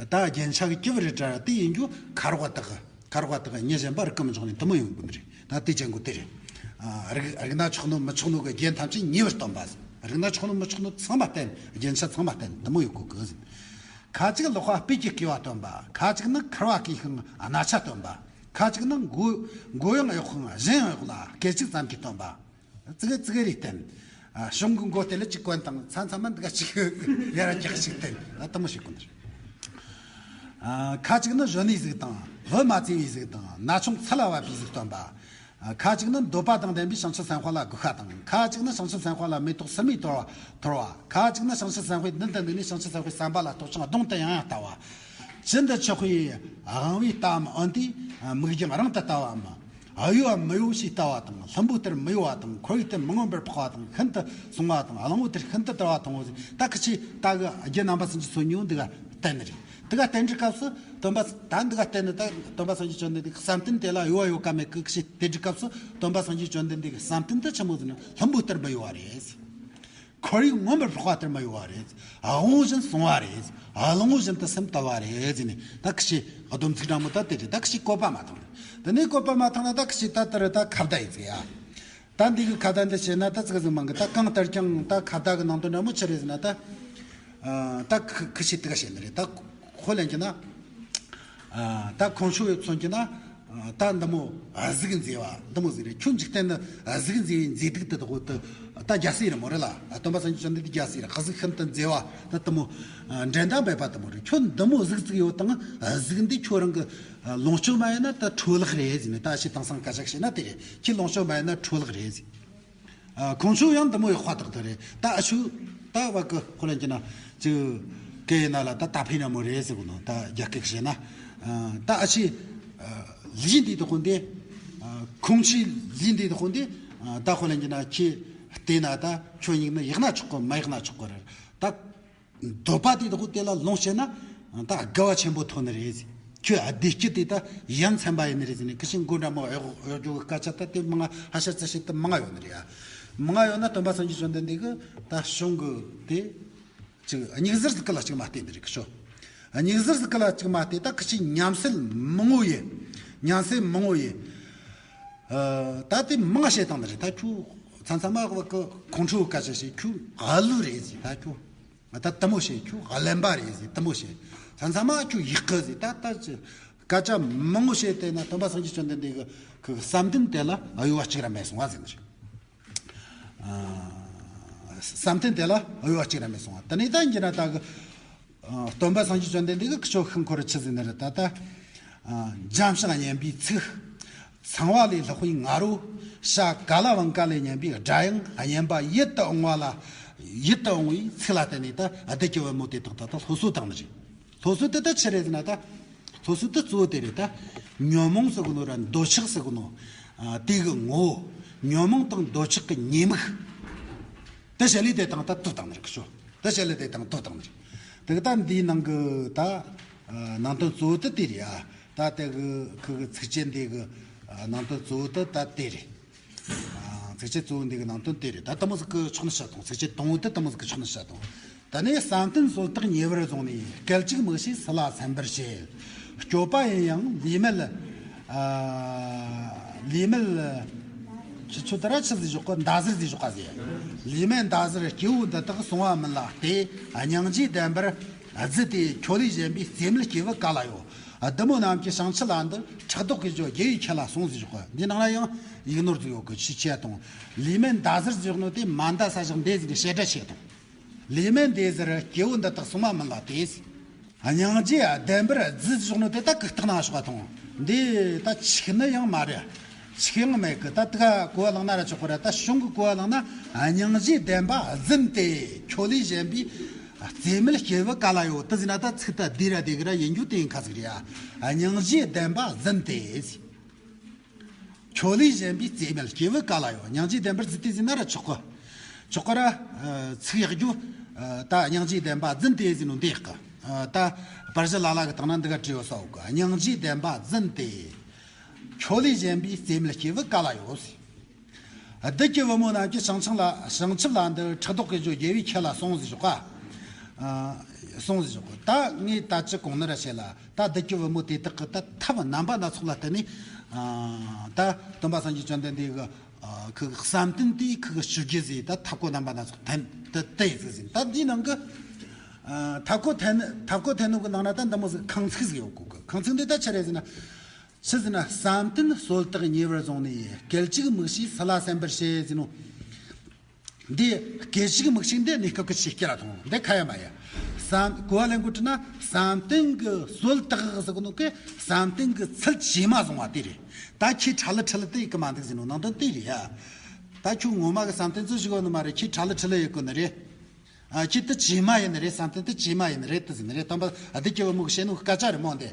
ད་རྒྱན་ཆ་གི་སྐྱིབས་རེད་དྲ་དེ་ཡིན་རྒྱུ་ཁ་རོག་པ་དག་གི། ཁ་རོག་པ་དག་གི་མྱི་གཞན་པ་རིག་གི་མི་འཇོག་ནི་དེ་མོ་ཡོང་གི་ནི་རེད། ད་དེ་ཅན་གོ་དེ་རེད། ཨ། རིག་རིག་ན་ཆོག་ནོ་མི་ཆོག་ནོ་གི་རྒྱན་ཐམས་ཅད་ཉེ་བར་སྟོན་པ་ཟེར། རིག་ན་ཆོག་ནོ་མི་ཆོག་ནོ་ཚང་མ་བསྟན། རྒྱན་ཆ་ཚང་མ་བསྟན་དེ་མོ་ཡོད་གོ་གི་ཟེར། ཁ་ཅིག་ལག་པ་སྤོས་ཀྱི་སྐྱེ་བ་སྟོན་པ། ཁ་ཅིག་ནི་འཁར་བ་སྐྱེས་ཤིང་རྣ་ཆ་སྟོན་པ། ཁ་ཅིག་ནི་མགོ་མགོ་ཡང་གཡོག་ཤིང་གཞན་ཡང་གཡོག་ལ་སྐད་ཅིག་ཙམ་གྱིས་སྟོན་པ། ཙི་གེ་ཙི་གེ་རེ་བསྟན། ཨ། གཞུང་གི་མགོ་དེ་ལ་གཅིག་གོན་དང་མཚམས་མཚམས་མ་འདི་ག་གཅིག་ཡར་རྒྱག་གཅིག་བསྟན། ཨ། དེ་མོ་ཞིག་གོ་ནི་རེད། ཨ། ཁ་ཅིག་ནི་གཞོན་ནུའི་གཟུགས་དང་བུ་མ་བཙས་པའི་གཟུགས་དང་ན་ཆུང་ཚུལ་ལ་བབ་པའི་གཟུགས་སྟོན་པ། ཨ། ཁ་ཅིག་ནི་འདོད་པ་དང་ལྡན་པའི་བྱང་ཆུབ་སེམས་དཔའ་ལ་དགོད་ཁ་དང་། ཁ་ཅིག་ནི་བྱང་ཆུབ་སེམས་དཔའ་ལ་མེ་ཏོག་སིལ་མའི་ཐོར་བ་འཐོར་བ། ཁ་ཅིག་ནི་བྱང་ཆུབ་སེམས་དཔའི་མདུན་དུ་འདུག་ནས་བྱང་ཆུབ་སེམས་དཔའི་བསམ་པ་ལ་རྟོག་ཅིང་གདོང་དུ་ཡང་ཡང་ལྟ་བ། ཅི་འདི་ཆོག་པའི་དབང་བོས་ལྟའམ་འོན་ཏེ་མིག་རྒྱང་རིང་དུ་ལྟ་བའམ། གཡོ་བ་མི་གཡོ་ཞེས་ལྟ་བ་དང་། ལྷུན་པོ་ལྟར་མི་གཡོ་བ་དང་། ཁོར་ཡུག་ལྟར་མི་མངོན་པར་འཕགས་པ་དང་། ཤིན་ཏུ་སྲུང་བ་དང་། གླང་པོ་ལྟར་ཤིན་ཏུ་དར་བ་དང་ངོ་། ད་ཁི་ཆོས་ད་གི་རྒྱུ་རྣམ་པ་སུམ་ཅུ་སོ་གཉིས་འདི་ག་བསྟན་ནི་རེད། འདི་ག་བསྟན་དུས་སྐབས་སུ་སྟོན་པ་ད་འདི་ག་བསྟན་ནི་ད་སྟོན་པ་སངས་རྒྱས་བཅོམ་ལྡན་འདས་ཀྱི་བསམ་གཏན་དེ་ལ་གཡོ་བ་ཡོད་ག་མེད་གི་ཁི་ཆོས་དེ་དུས་སྐབས་སུ་སྟོན་པ་སངས་རྒྱས་བཅོམ་ལྡན་འདས་ཀྱི་བསམ་གཏན་དེ་ཆི་མོ་ཟེར་ན་ལྷུན་པོ་ལྟར་མི་གཡོ་བ་རེད། ཁོར་ཡུག་མངོན་པར་འཕགས་པ་ལྟར་མི་གཡོ་བ་རེད། དབང་པོ་བཞིན་སྲུང་བ་རེད། གླང་པོ་བཞིན་དུ་སེམས་དུལ་བ་རེད་ཟེར་ནས་ད་ཁི་ཆོས་སྡོམ་ཚིག་འདྲ་མོ་ད་དེ་རེད། ད་ཁི་ཆོས་བཀོད་པ་མ་ཐང་རེད། དེ་ནས་བཀོད་པ་མ་ཐང་ན་ད་ཁི་ཆོས་ད་ལྟར་ད་ཁ་བརྡ་ཡི་ཚེ་ཡ། ད་འདི་གི་ཁ་བརྡ་འདི་བྱས་ན་ད་ཙི་ག་ཟིག་མང་གི། ད་གང་ལྟར་ཀྱང་ད་ཁ་བརྡ་གི་ནང་དོན་འདྲ་མོ་ཆི་རེད་ཟེར་ན་ད། ཨ། ད་ཁི་ཁི་ཆོས་དེ་ག་བཤད་ནི་རེད། ད་དཔེ་ལེན་གྱི་ན། ཨ། ད་ཁོང་ཆོས་མཚོན་གྱི་ན། ཨ། ད་འདི་མོ་གཟུགས་མཛེས་པ་འདི་མོ་ཟིག་རེད། ཁྱོད་འཇིག་རྟེན་ནི་གཟུགས་མཛེས་པའི་མཛེས་སྡུག་དེ་དག་དེ་ད་རྒྱལ་སྲས་རེད་མོ་རེད་ལ། སྟོན་པ་སངས་རྒྱས་བཅོམ་ལྡན་འདས་རྒྱལ་སྲས་རེད། གཟུགས་ཤིན་ཏུ་མཛེས་པ་ད་འདི་མོ། ཨ། འགྲན་ཟླ་མེད་པ་འདི་མོ་རེད། ཁྱོད་འདི་མོ་གཟུགས་ཅིག་ཡོད་དང་གཟུགས་འདི་ཁྱོད་རང་གི་ལོངས་སྤྱོད་མ་ཡིན་ན་ད་འཕྲོ་བརླག་རེད་ཟེར་ནས། ད་ཨ་ཆེ་དེང་སང་སྐད་ཆ་བཤད་ན་དེ་རེད། ཁྱེད་ལོངས་སྤྱོད་མ་ཡིན་ན་འཕྲོ་བརླག་རེད་ཟེར། ཨ། ཁོང་ཆོས་ཡང་འདི་མོ་ཡི་དཔའ་རྟགས་དེ་རེད། ད་ཨ་ཆུ་ད་བ་གི་ཁོ་ལ་གྱི་ན་ཅིག་སྐད་ཡིན་ན་ལ་ད་ད་ཕི་ན་མོ་རེད་ཟེར་གོ་ནོ། ད་རྒྱ་སྐད་བཤད་ན། ཨ། ད་ཨ་ཆེ། ཨ། ལུས་འདི་དག་འདི། ཨ། ཁོང་ཆོས་ལུས་འདི་དག་འདི། ཨ། ད་ཁོ་ལ་གྱི་ན་ཁྱེད་བལྟས་ན་ད་ཁྱོད་མྱིག་ནི་གཡོགས་ན་ཆོག་གི། མ་གཡོགས་ན་ཆོག་གི་རེད། ད། འདོད་པ་དེ་དག་དེ་ལ་ལོངས་སྤྱད་ན་ད་དགའ་བ་ཆེན་པོ་ཐོབ་ནི་རེད། ཁྱོད་བདེ་སྐྱིད་དེ་ད་ཡ་མཚན་པ་ཡིན་ནི་རེད་ཟེར་ནས། ཁི་ཆོས་མགོ་འདྲ་མོ་གཡོག་གཡོག་རྒྱུ་གི་སྐད་ཆ་ད་དེ་མང་ང་ཧ་ཤ་ཙི་ཤི་དེ་མང་ང་ཡོད་ནི་རེད་ཡ། མང་ང་ཡོད་ན་སྟོན་པ་སངས་རྒྱས་བཅོམ་ལྡན་འདས་ཀྱིས་ད་གཞུང་གི་དེ་ཅིག་སྙིགས་ཟེར་ཟིག་གི་ལ་ཅིག་མ་བལྟས་ནི་རེད། ཁི་ཆོས་སྙིགས་ཟེར་ཟིག་གི་ལ་ཅིག་མ་བལྟས། ད་ཁི་ཆོས་ཉམས་སད་མང་བོ་ཡིན། ཉམས་སད་མང་བོ་ཡིན། ཨ། ད་དེ་མང་ང་བཤད་བཏང་ནི་རེད། ད་ཁྱོད་མཚམས་མཚམས་མ་གི་ཁོང་ཁྲོ་གི་སྐད་ཆ་བཤད། ཁྱོད་ཨ་ལུ་རེད་ཟེར། ད་ཁྱོད། ད་དེ་མོ་བཤད། ཁྱོད་གླེན་པ་རེད་ཟེར། དེ་མོ་བཤད། མཚམས་མཚམས་མ་ཁྱོད་ཡག་གི་ཟེར། ད་ད་ཅི་སྐད་ཆ་མང་པོ་བཤད་བསྡད་ན་སྟོན་པ་སངས་རྒྱས་བཅོམ་ལྡན་འདས་ཀྱི་ཁོ་གི་བསམ་གཏན་དེ་ལ་གཡོ་བ་གཅིག་ར་མེད་སོང་བ་ཟེར་ནི་རེད། ཨ། བསམ་གཏན་དེ་ལ་གཡོ་བ་གཅིག་ར་མེད་སོང་བ། དེ་ནས་ད་ཡིན་གྱི་ན་ད་གི་ སྟོན་པ་སངས་རྒྱས་བཅོམ་ལྡན་འདས་ཀྱིས་ཁྱོད་ཤིང་འཁོར་ཆི་ཟིག་ནི་རེད། ད་ལྟ་འཇམ་ཞིང་སྙན་པའི་ཚིག། ཚངས་པ་ལས་ལྷག་པའི་ང་རོ། ཤ་ཀ་ལ་བིང་ཀ་ལས་སྙན་པའི་སྒྲ་དབྱངས་སྙན་པ་ཡིད་དུ་འོང་བ་ལ། ཡིད་དུ་འོང་བའི་ཚིག་ལ་བརྟེན་ནས་ད་བདུད་ཀྱི་བུ་མོ་དེ་དག་ད་ལྟ་སློབ་གསོ་བཏང་ནི་རེད། སློབ་གསོ་དེ་ད་ཆི་རེད་ཟེར་ན། ད་སློབ་གསོ་དེ་གཙོ་བོ་དེ་རེད། ད་ཉོན་མོངས་ཟེར་གོ་ནོ་ར་འདོད་ཆགས་ཟེར་གོ་ནོ། དེ་གི་ངོ་བོ། ཉོན་མོངས་དང་འདོད་ཆགས་ཀྱི་ཉེས་དམིགས། དེ་བྱས་ལས་དེ་དང་ད་དུ་བཏང་ནི་རེད་ཤོ། དེ་བྱས་ལས་དེ་དང་དུ་བཏང་ནི་རེད། དེ་གི་ད་འདིའི་ནང་གི་ད་ནང་དོན་གཙོ་བོ་དེ་དེ་རེད་ཨ། ད་དེ་གི་ཁུ་གི་ཚིགས་བཅད་འདི་གི་ནང་དོན་གཙོ་བོ་དེ་ད་དེ་རེད། ཚིགས་བཅད་གཙོ་བོ་འདི་གི་ནང་དོན་དེ་རེད། ད་དེ་མོ་ཟིག་གི་ཆོག་ནི་བྱ་དང་། ཚིགས་བཅད་དང་བོ་དེ་དེ་མོ་ཟིག་གི་ཆོག་ནི་བྱ་དང་། ད་ནི་བསམ་གཏན་གསོལ་བཏགས་ཉེ་བར་བཟུང་ནས། སྐད་ཅིག་མིག་ཤེས་སུ་ལ་སེམས་པར་བྱེད། སྤྱོད་པ་ཡིན་ཡང་ལུས་མེད། ལུས་མེད། ཆུ་ཆུ་ད་ར་ཆི་ཟིག་ཞོག་གི་མདའ་ཟེར་ཟིག་ཞོག་ག་ཟེར། ལུས་མེད་མདའ་ཟེར་སྐྱེ་བོ་འདི་དག་སོང་བ་མིན་ལ་སྟེ། སྙིང་རྗེའི་བདེན་པར་བརྫུས་ཏེ། ཁྱོད་ལས་གཞན་པའི་རྩེ་མོར་སྐྱེ་བོ་ག་ལ་ཡོད། བདུད་མོ་རྣམས་ཀྱི་བྱང་ཆུབ་ལ་འདི། ཕྲག་དོག་གིས་ཇོ་རྒྱལ་བའི་ཁྱེད་ལ་སོང་ཟིག་ཞོག་གི། འདི་ནང་ལ་ཡང་ཡིག་ནོར་ཟིག་ཡོད་གི་ཆི་ཆི་ཡ་དང་། ལུས་མེད་མདའ་ཟེར་ཟིག་ཞོག་ནོ་དེ་མ་མདའ་ས་ཞིག་འདས་ཟིག་གི་བཤད་སྒྲ་ཆེ་དང་། ལུས་མེད་འདི་ཟེར་སྐྱེ་བོ་འདི་དག་སོང་བ་མིན་ལ་སྟེ། སྙིང་རྗེ་བདེན་པར་བརྫུས་བཞག་ནོ་དེ་ད་གི་རྟགས་ན་ཞོག་དང་། འདི་ད་ཆིག་ནི་ཡང་མ་རེད། ཆིག་ཡང་མེད་གི། ད་དེ་ག་གོ་བ་བླངས་ན་ར་ཆོག་གི་ར། ད་གཞུང་གི་གོ་བ་བླངས་ན། སྙིང་རྗེ་བདེན་པ་བརྫུས་ཏེ། ཁྱོད་ལས་གཞན་པའི་རྩེ་མོར་སྐྱེ་བོ་ག་ལ་ཡོད། དེ་ཟེར་ན་ད་ཚིག་ད་འདི་ར་དེ་གི་ར་ཡིན་རྒྱུ་དེ་ཡིན་ཁ་ཟིག་རེད་ཡ། སྙིང་རྗེ་བདེན་པ་བརྫུས་ཏེ། ཁྱོད་ལས་གཞན་པའི་རྩེ་མོར་སྐྱེ་བོ་ག་ལ་ཡོད། སྙིང་རྗེ་བདེན་པར་བརྫུས་ཏེ་ཟེར་ན་ར་ཆོག་གི། ཆོག་གི་ར། ཚིག་ཡག་རྒྱུ། ད་སྙིང་རྗེ་བདེན་པ་བརྫུས་ཏེ་ཟེར་ནོ་འདི་ཡག་གི། ད་པར་གཞི་ལ་ལ་གི་སྟེང་ན་འདི་ག་བྲིས་ཡོད་ས་འོག་གི། སྙིང་རྗེ་བདེན་པ་བརྫུས་ཏེ། ཁྱོད་ལས་གཞན་པའི་རྩེ་མོར་སྐྱེ་བོ་ག་ལ་ཡོད་ཟེར། བདུད་ཀྱི་བུ་མོ་རྣམས་ཀྱི་བྱང་ཆུབ་ལ། བྱང་ཆུབ་ལ་འདི། ཕྲག་དོག་གིས་ཇོ་རྒྱལ་བའི་ཁྱེད་ལ་སོང་ཟིག་ཞོག་ག། སོང་ཟིག་ཞོག་གི། ད་ངས་ད་ཅི་གོང་ནི་ར་བཤད་ལ། ད་བདུད་ཀྱི་བུ་མོ་དེ་དག་གི་ད་ཐབས་རྣམ་པ་སྣ་ཚོགས་ལ་བརྟེན་ནས། ཨ། ད་སྟོན་པ་སངས་རྒྱས་བཅོམ་ལྡན་འདས་ཀྱི། ཨ། ཁུ་གི་བསམ་གཏན་དེ་ཁུ་གི་ཞུ་རྒྱུ་ཟིག་ད་ཐབས་བཀོད་རྣམ་པ་སྣ་ཚོགས་འཐེན་དེ་དེ་ཡི་ཟིག་ཟིན། ད་འདིའི་ནང་གི། ཨ། ཐབས་བཀོད་འཐེན་ཐབས་བཀོད་འཐེན་ནོ་གི་ནང་ན་ད་འདི་མོ་ཟིག་ཁང་ཚིག་ཟིག་ཡོད་གོ་གི། ཁང་ཚིག་འདི་ད་ཆི་རེད་ཟེར་ན། ཆི་ཟེར་ན། བསམ་གཏན་གསོལ་བཏགས་ཉེ་བར་བཟུང་ནས། སྐད་ཅིག་མིག་ཤེས་སུ་ལ་སེམས་པར་བྱེད་ཟེར་ནོ། འདི་སྐད་ཅིག་མིག་ཤེས་འདི་གནས་སྐབས་ཀྱི་ཆེས་སྐྱེ་ར་ཐོང་། འདི་ཁ་ཡ་མ་ཡ། བསམ། གོ་བ་ལེན་གོ་དྲི་ན། བསམ་གཏན་གྱི་གསོལ་བཏགས་ཟེར་གོ་ནོ་གི་བསམ་གཏན་གྱི་ཚུལ་ཇེ་མ་བཟུང་བ་དེ་རེད། ད་ཁྱེད་ཁྲ་ལི་ཁྲི་ལི་དེ་ཡི་གི་མ་འདུག་ཟེར་ནོ་ནང་དོན་དེ་རེད་ཡ། ད་ཁྱོད་ངོ་མ་གི་བསམ་གཏན་ཚོ་ཞིག་ཡོད་ནི་མ་རེད། ཁྱེད་ཁྲ་ལི་ཁྲི་ལི་ཡི་གོ་ནི་རེད། ཨ། ཁྱེད་དེ་ཇེ་མ་ཡིན་ནི་རེད། བསམ་གཏན་དེ་ཇེ་མ་ཡིན་ནི་རེད། དེ་ཟེར་ནི་རེད། དམ་པ་བདུད་ཀྱི་བུ་མོ་གི་བཤད་ནོ་སྐད་ཆ་རེད་མོ་འདི།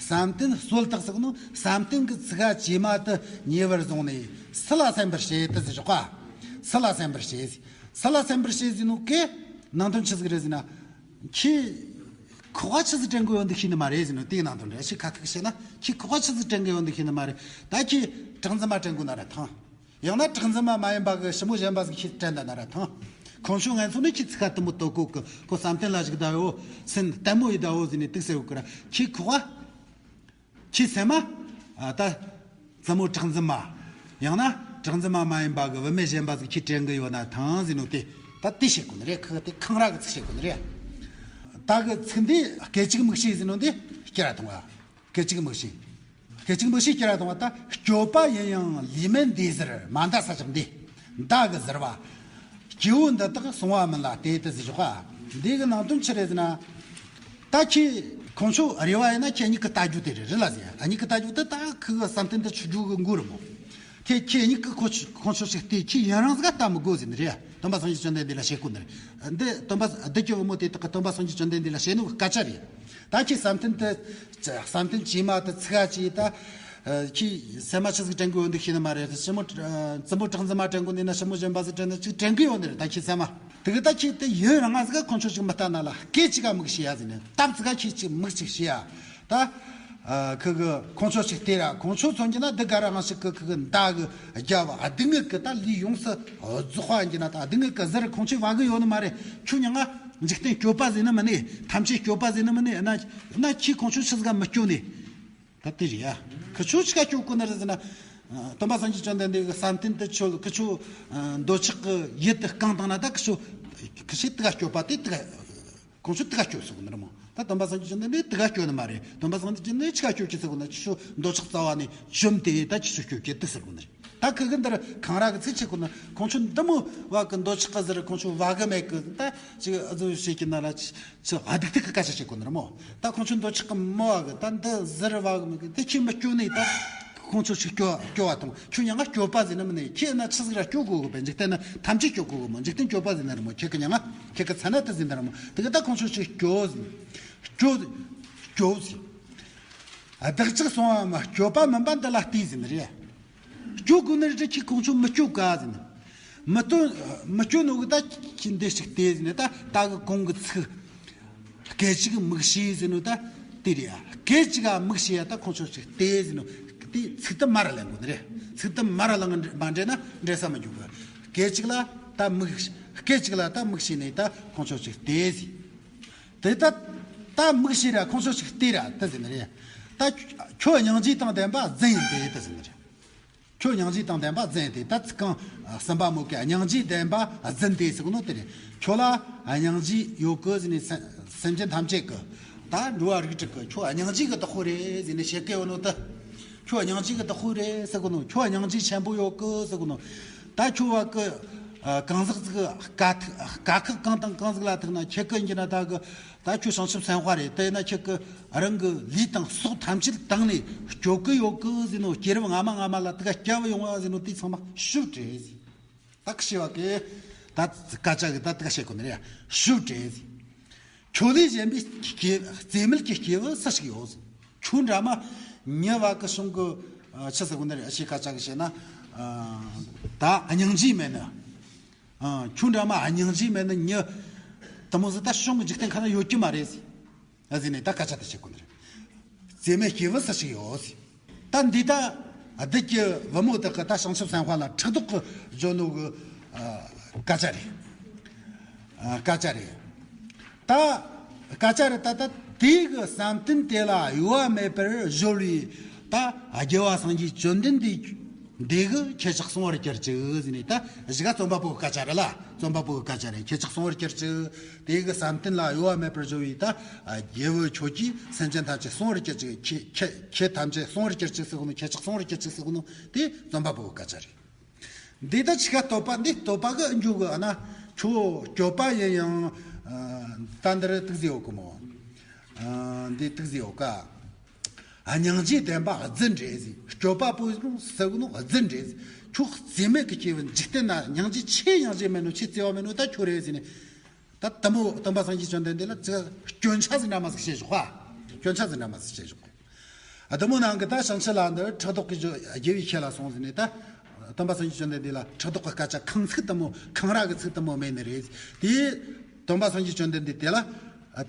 བསམ་གཏན་གསོལ་བཏགས་ཟེར་གོ་ནོ་བསམ་གཏན་གྱི་ཚིག་ཧ་ཇེ་མ་དེ་ཉེ་བར་བཟུང་ནས། སུ་ལ་སེམས་པར་བྱེད་དེ་ཟེར་ཞོག་ག། སུ་ལ་སེམས་པར་བྱེད། སུ་ལ་སེམས་པར་བྱེད་ཟེར་ནོ་གི་ནང་དོན་ཆི་ཟིག་རེད་ཟེར་ན། ཁྱེད་ཁོ་ག་ཆི་ཟིག་དྲན་གི་ཡོད་འདུག་ཤེས་ནི་མ་རེད་ཟེར་ནོ། དེའི་ནང་དོན་རེད། ཁྱེད་ཁ་ཐུག་བཤད་ན་ཁྱེད་ཁོ་ག་ཆི་ཟིག་དྲན་གི་ཡོད་འདུག་ཤེས་ནི་མ་རེད། ད་ཁྱེད་གྲགས་འཛིན་མ་དྲན་གོ་ན་ར་ཐང་། ཡང་ན་གྲགས་འཛིན་མ་མ་ཡིན་པ་གི་ཞི་མོ་གཞན་པ་ཟིག་ཁྱེད་དྲན་ད་ན་ར་ཐང་། ཁོང་ཆོ་ངན་ཚོ་ནི་ཁྱེད་ཚིག་ཁ་དུ་མོ་ལྟོ་གོ་གི། ཁོ་བསམ་གཏན་ལ་བཞུགས་ད་ཡོ། སེམས་ལྟད་མོ་ཡི་ད་ཡོ་ཟེར་ནས་དུག་ཟེར་གོ་གི་ར། ཁྱེད་ཁོ་ག་ཁྱེད་སེམས་མ། ཨ། ད་བཙུན་མོ་གྲགས་འཛིན་མ། ཡང་ན་གྲགས་འཛིན་མ་མ་ཡིན་པ་གི་བུད་མེད་གཞན་པ་ཟིག་ཁྱེད་དྲན་གི་ཡོད་ན་ཐང་ཟེར་ནོ་དེ། ད་དེ་བཤད་གོ་ནི་རེད། ཁི་དེ་འཁང་ར་གི་ཚིག་བཤད་གོ་ནི་རེད། ད་གི་ཚིག་འདི་སྐད་ཅིག་མིག་ཤེས་ཟེར་ནོ་འདི་སྐྱེ་ར་ཐོང་བ། སྐད་ཅིག་མིག་ཤེས། སྐད་ཅིག་མིག་ཤེས་སྐྱེ་ར་ཐོང་བ། ད་སྤྱོད་པ་ཡིན་ཡང་ལུས་མེད་འདི་ཟེར། མ་མདའ་ས་ཅིག་འདི། མདའ་གི་ཟེར་བ། སྐྱེ་བོ་འདི་དག་སོང་བ་མིན་ལ་སྟེ་དེ་ཟེར་ཞོག་ག། འདི་གི་ནང་དོན་ཆི་རེད་ཟེར་ན། ད་ཁྱེད་ཁོང་ཆོ་རེ་བ་ཡིན་ན་ཁྱེད་གཉིས་ཀྱི་ལྟ་རྒྱུ་དེ་རེད། རེད་ལ་ཟེར། ཨ། གཉིས་ཀྱི་ལྟ་རྒྱུ་དེ་ད་ཁི་གི་བསམ་གཏན་དུ་ཆུད་རྒྱུ་གི་མགོ་རེད་མོ། དེ་ཁྱེད་གཉིས་ཀྱི་ཁོ་ཁོང་ཆོ་ཞིག་སྟེ་ཁྱེད་ཡུན་རིང་ཟིག་ལྟ་མི་དགོས་ཟེར་ནི་རེད། སྟོན་པ་སངས་རྒྱས་བཅོམ་ལྡན་འདས་ལ་བཤད་གོ་ནི་རེད། འདི་སྟོན་པ་བདུད་ཀྱི་བུ་མོ་དེ་དག་གི་སྟོན་པ་སངས་རྒྱས་བཅོམ་ལྡན་འདས་ལ་བཤད་ནོ་སྐད་ཆ་རེད། ད་ཁྱེད་བསམ་གཏན་དུ། བསམ་གཏན་ཇེ་མ་དེ་ཚིག་ཧ་ཅིག་ད། ཨ། ཁྱེད་སེམས་མ་ཆི་ཟིག་དྲན་གི་ཡོད་འདུག་ཤེས་ནི་མ་རེད། ཞི་མོ། ཨ། བཙུན་མོ་གྲགས་འཛིན་མ་དྲན་གོ་ནི་ན། ཞི་མོ་གཞན་པ་ཟིག་དྲན་ན་ཅིག་དྲན་གི་ཡོད་ནི་རེད། ད་ཁྱེད་སེམས་མ་དེ་གི་ད་ཁྱེད་དེ་ཡུན་རིང་ང་ཟིག་ག་ཁོང་ཆོ་ཅིག་མི་ལྟ་ན་ལ། སྐད་ཅིག་ག་མིག་ཤེས་ཡ་ཟེར་ནས། སྟབས་ཅིག་ག་ཁྱེད་ཅིག་མིག་ཅིག་ཤེས་ཡ། ད། ཨ། ཁི་གི་ཁོང་ཆོ་ཅིག་སྟེ་ར། ཁོང་ཆོ་མཚོན་གྱི་ན་འདི་ག་ར་ཧང་ཞིག་གི་ཁི་གི་མདའ་གི་རྒྱབ་བ། སྡུག་བསྔལ་གི་ད་ལུས་ཡོངས་སུ་རྫོགས་པ་ཡིན་གྱི་ན། ད་སྡུག་བསྔལ་གི་ཟེར་ཁོང་ཆོས་བ་གི་ཡོད་ནི་མ་རེད། ཁྱོད་མྱ་ང་འཇིག་རྟེན་སྤྱོད་པ་ཟེར་ནི་མིན་ནི། ཐམས་ཅད་སྤྱོད་པ་ཟེར་ནི་མིན་ནི། ན་ན་ཁྱེད་ཁོང་ཆོ་ཆི་ཟིག་ག་མི་སྐྱོ་ནི། ད་དེ་རེད་ཡ། ཁི་ཆོ་ཆི་ག་སྐྱོ་གོ་ནི་རེད་ཟེར་ན། སྟོན་པ་སངས་རྒྱས་བཅོམ་ལྡན་འདས་ཀྱི་བསམ་གཏན་དུ་ཆོད། ཁི་ཆོ་འདོད་ཆགས་ཀྱི་ཡིད་དུ་བསྐངས་བཏང་ན། ད་ཁི་ཆོ་ཁི་ཆོས་དེ་ག་སྐྱོ་པ་དེ་དེ་ག་ཁོང་ཚོ་དེ་ག་སྐྱོ་ཟེར་གོ་ནི་རེད་མོ། ད་སྟོན་པ་སངས་རྒྱས་བཅོམ་ལྡན་འདས་དེ་ག་སྐྱོ་ནི་མ་རེད། སྟོན་པ་སངས་རྒྱས་བཅོམ་ལྡན་འདས་ཆི་ག་སྐྱོ་གི་ཟེར་གོ་ན། ཁྱོད་འདོད་ཆགས་རྩ་བ་ནས་བཅོམ་སྟེ་ད་ཁྱོད་སྐྱོ་གི་འདུག་ཟེར་གོ་ནི་རེད། ད་ཁི་གི་འདིར་འཁང་ར་གི་ཚིག་ཆེ་ཁོ་ན་ཁོང་ཚོ་འདི་མོ་བ་གི་འདོད་ཆགས་གི་ཟེར། ཁོང་ཚོ་བ་གི་མེད་གི་ད་ཅིག་ཨ་ཟུ་བྱེད་ཀྱི་ན་ལ་ཅི་ཅི་སྡིག་སྡིག་གི་སྐད་ཆ་བྱེད་གོ་ནི་ར་མོ། ད་ཁོང་ཚོ་འདོད་ཆགས་གི་མོ་བ་གི་ད་འདི་ཟེར་བ་གི་མེད་གི་དེ་ཁྱི་མི་སྐྱོ་ནི་ད་ཁོང་ཚོ་ཞིག་སྐྱོ་སྐྱོ་བ་དང་ཁྱོད་ཉང་ང་སྐྱོ་པ་ཟེར་ན་མི་ནི་ཁྱེད་ན་ཆི་ཟིག་ར་སྐྱོ་གོ་གི་བས། འཇིག་རྟེན་ན་ཐམས་ཅད་སྐྱོ་གོ་གི་མོ། འཇིག་རྟེན་སྐྱོ་པ་ཟེར་ན་ར་མོ། ཁྱེད་གི་ཉང་ང་ཁྱེད་གི་ཚ་ན་ད་ཟེར་ན་ར་མོ། དེ་གི་ད་ཁོང་ཚོ་ཞིག་སྐྱོ་ཟེར་སྐྱོ་སྐྱོ་ཟེར། བདག་ཅག་སོང་བ་མ་སྐྱོ་པ་མིན་པ་འདི་ལ་ལྟོས་ཟེར་ནི་རེད། སྐྱོ་དགོས་ནི་རེད། ཁྱི་ཁོང་ཚོ་མི་སྐྱོ་ག་ཟེར་ནི། མི་སྟོན་མི་སྐྱོ་ནོ་གི་ད་ཁྱི་འདི་ཞིག་ལྟོས་ཟེར་ནི། ད་ད་གི་གོང་གི་ཚིག་སྐད་ཅིག་མིག་ཤེས་ཟེར་ནོ་ད་དེ་རེད་ཡ། སྐད་ཅིག་ག་མིག་ཤེས་ཡ་ད་ཁོང་ཚོ་ཞིག་ལྟོས་ཟེར་ནོ། དེ་ཚིག་དེ་མར་ལེན་དགོས་ནི་རེད། ཚིག་དེ་མར་ལེན་མ་འདྲེས་ན་འདྲེས་ས་མི་འཇུག་གི། སྐད་ཅིག་ལ་ད་མིག་སྐད་ཅིག་ལ་ད་མིག་ཤེས་ནི་ད་ཁོང་ཚོ་ཞིག་ལྟོས་ཟེར། དེ་ལྟ་ད་མིག་ཤེས་ར་ཁོང་ཚོ་ཞིག་ལྟོས་ར་ད་ཟེར་ནི་རེད། ད་ཁྱོད་སྙིང་རྗེ་དང་ལྡན་པ་རྫུན་ཡིན་ཏེ་ད་ཟེར་ནི་རེད། ཁྱོད་སྙིང་རྗེ་དང་ལྡན་པ་རྫུན་ཡིན་ཏེ། ད་ཚིག་རྐང་གསུམ་པ་མོ་གི་སྙིང་རྗེ་ལྡན་པ་རྫུན་ཏེ་ཟེར་གོ་ནོ་དེ་རེད། ཁྱོད་ལ་སྙིང་རྗེ་ཡོད་གི་ཟེར་ནི་སེམས་སེམས་ཅན་ཐམས་ཅད་གི་ད་འགྲོ་བ་རིགས་དྲུག་གི་ཁྱོད་སྙིང་རྗེ་གི་བདག་པོ་རེད་ཟེར་ནི་བཤད་གི་ཡོད་ནོ་ད། ཁྱོད་སྙིང་རྗེ་གི་བདག་པོ་རེད་ཟེར་གོ་ནོ། ཁྱོད་སྙིང་རྗེ་ཆེན་པོ་ཡོད་གི་ཟེར་གོ་ནོ། ད་ཁྱོད་བ་གི་གང་ཟག་ཟིག་གི་དཀའ་ཐུག་དཀའ་ཁག་གང་དང་གང་ཟིག་ལ་ཐུག་ན་ཁྱེད་ཀི་ཡིན་གྱི་ན་ད་གི་ད་ཁྱོད་བྱང་ཆུབ་སེམས་དཔའ་རེད། དེ་ན་ཁྱེད་ཀི་རང་གི་ལུས་དང་སྲོག་ཐམས་ཅད་བཏང་ནས་སྐྱོབ་གི་ཡོད་གི་ཟེར་ནོ། སྐྱེ་རབས་སྔ་མ་སྔ་མ་ལ་དེ་ག་སྐྱབས་ཡོང་བ་ཟེར་ནོ། དེ་ཚང་མ་ཞུ་བྲེ་ཟེར། ད་ཁི་ཤེས་བ་གི་ད་སྐད་ཆ་གི་ད་དེ་ག་བཤད་གོ་ནི་རེད། ཞུ་བྲེ་ཟེར། ཁྱོད་ལས་གཞན་པའི་སྐྱེ་རྩེ་མེད་ཀྱི་སྐྱེས་བུ་སུ་ཞིག་ཡོད་ཟེར། ཁྱོད་འདྲ་མ་ཉེ་བ་གི་གཞུང་གི་ཆི་ཟེར་གོ་ནི་རེད། ཨ་ཤི་སྐད་ཆ་གི་བཤད་ན་ད་སྙིང་རྗེ་མེད་ནི། ཨ། ཁྱོད་འདྲ་མ་སྙིང་རྗེ་མེད་ནི་མྱི་དེ་མོ་ཟིག་ད་གཞུང་གི་འཇིག་རྟེན་ཁ་ན་ཡོད་ཀྱི་མ་རེད་ཟེར། ཨ་ཟེར་ནས་ད་སྐད་ཆ་དེ་བཤད་གོ་ནི་རེད། རྩེ་མེད་སྐྱེས་བུ་སུ་ཞིག་ཡོད་ཟེར། ད་འདི་ད་བདུད་ཀྱི་བུ་མོ་དག་གི་ད་བྱང་ཆུབ་སེམས་དཔའ་ལ་ཕྲག་དོག་གི་བརྗོད་ནོ་གི་ཨ་སྐད་ཆ་རེད། ཨ་སྐད་ཆ་རེད། ད་སྐད་ཆ་རེད། ད་ད་དེ་གི་བསམ་གཏན་དེ་ལ་གཡོ་བ་མེད་པར་གཞོལ་བའི་ད་རྒྱལ་བ་སངས་རྒྱས་བཅོམ་ལྡན་འདས། འདི་གི་ཁྱེད་ཅག་སོང་བར་གྱུར་ཅིག་ཟེར་ནས། ད་གཞི་ག་རྩོམ་པ་པོ་གི་སྐད་ཆ་རེད་ལ། རྩོམ་པ་པོ་གི་སྐད་ཆ་རེད། ཁྱེད་ཅག་སོང་བར་གྱུར་ཅིག་དེ་གི་བསམ་གཏན་ལ་གཡོ་བ་མེད་པར་བཞུགས་པའི་ད་རྒྱལ་བུ་ཁྱོད་ཀྱིས་སེམས་ཅན་ཐམས་ཅད་སོང་བར་གྱུར་ཅིག་ཁྱེད་ཁྱེད་ཁྱེད་ཐམས་ཅད་སོང་བར་གྱུར་ཅིག་ཟེར་གོ་ནོ། ཁྱེད་ཅག་སོང་བར་གྱུར་ཅིག་ཟེར་གོ་ནོ་དེ་རྩོམ་པ་པོ་གི་སྐད་ཆ་རེད། འདི་ད་ཆི་ག་བསྟོད་པ། འདི་བསྟོད་པ་གི་འཇུག་གི་ཨ་ན་ཁྱོད་སྐྱོབ་པ་ཡིན་ཡང་ད་འདིར་ཏིག་ཟིག་ཡོད་གི་མོ། འདི་ཏིག་ཟིག་ཡོད་ཀ་སྙིང་རྗེ་ལྡན་པ་རྫུན་འདྲེ་ཟིག་སྐྱོབ་པ་པོ་ཟིག་ཟེར་གི་ནོ་རྫུན་འདྲེ་ཟིག་ཁྱོད་རྩེ་མེད་ཀྱི་སྐྱེས་བུ་འཇིག་རྟེན་ན་སྙིང་རྗེ་ཆེ་སྙིང་རྗེ་མེད་ནོ་ཆེ་བརྩེ་བ་མེད་ནོ་ད་ཁྱོད་རེད་ཟེར་ནས། ད་དེ་མོ་སྟོན་པ་སངས་རྒྱས་བཅོམ་ལྡན་འདས་ལ་ཅི་སྐྱོན་ཆ་ཟིག་འདྲ་མ་ཟིག་བཤད་བཞག་པ། སྐྱོན་ཆ་ཟིག་འདྲ་མ་ཟིག་བཤད་བཞག་པ། ཨ་དེ་མོ་ནང་གི་ད་བྱང་ཆུབ་ལ་འདི་ཕྲག་དོག་གི་རྒྱལ་བའི་ཁྱེད་ལ་སོང་ཟེར་ནས། ད་སྟོན་པ་སངས་རྒྱས་བཅོམ་ལྡན་འདས་ལ་ཕྲག་དོག་གི་སྐད་ཆ་ཁང་ཚིག་དེ་མོ་ཁང་ར་གི་ཚིག་དེ་མོ་མེད་ནི་རེད། དེ་སྟོན་པ་སངས་རྒྱས་བཅོམ་ལྡན་འདས་དེ་ལ་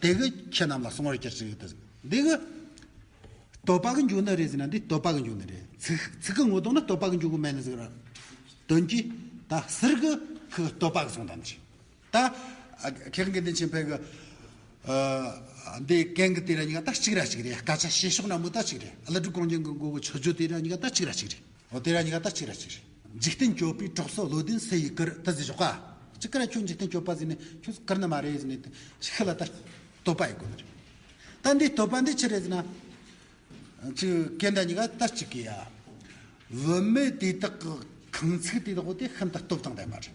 དེ་གི་ཁྱེད་རྣམས་ལ་སོང་བར་གྱུར་ཅིག་ཡོད་དེ། འདི་གི་བསྟོད་པ་གི་འཇུག་ནི་རེད་ཟེར་ན་འདི་བསྟོད་པ་གི་འཇུག་ནི་རེད། ཚིག་ཚིག་གི་ངོ་གདོང་ན་བསྟོད་པ་གི་འཇུག་གི་མེད་ནི་ཟིག་ར། དོན་གྱིས་ད་ཟུར་གི་ཁུ་བསྟོད་པ་གི་སོང་དམ་ཅིག་ད་ཁེ་གི་དེ་ཆེན་ཕེ་གི་འདི་གན་གི་དེ་ར་གཉིས་ཀ་ད་གཅིག་ར་གཅིག་རེད། སྐད་ཆ་བཤད་ཕྱོགས་ན་མོ་ད་གཅིག་རེད། ཀླུ་སྒྲུབ་དཀོན་མཆོག་གི་མགོ་གི་ཆུ་རྒྱུ་དེ་ར་གཉིས་ཀ་ད་གཅིག་ར་གཅིག་རེད། འོ་དེ་ར་གཉིས་ཀ་ད་གཅིག་ར་གཅིག་རེད། འཇིག་རྟེན་སྐྱོབ་པའི་གྲོགས་སུ་བློ་ལྡན་སུ་ཡིས་བཀུར་ད་ཟེར་ཞོག་ག་གཅིག་ག་ར་ཁྱོད་འཇིག་རྟེན་སྐྱོབ་པ་ཟེར་ནས་ཁྱོད་བཀུར་ནི་མ་རེད་ཟེར་ནས་ཤི་ལ་ད་བསྟོད་པ་ཡི་གོ་ནི་རེད། ད་འདི་བསྟོད་པ་འདི་ཆི་རེད་ཟེར་ན། ཅིག་གན་ད་གཉིས་ཀ་ད་གཅིག་གི་ཡ། བུད་མེད་དེ་དག་གི་ཁང་ཚིག་དེ་དག་དེ་ཤིན་ཏུ་སྟོབས་དང་ལྡན་པ་རེད།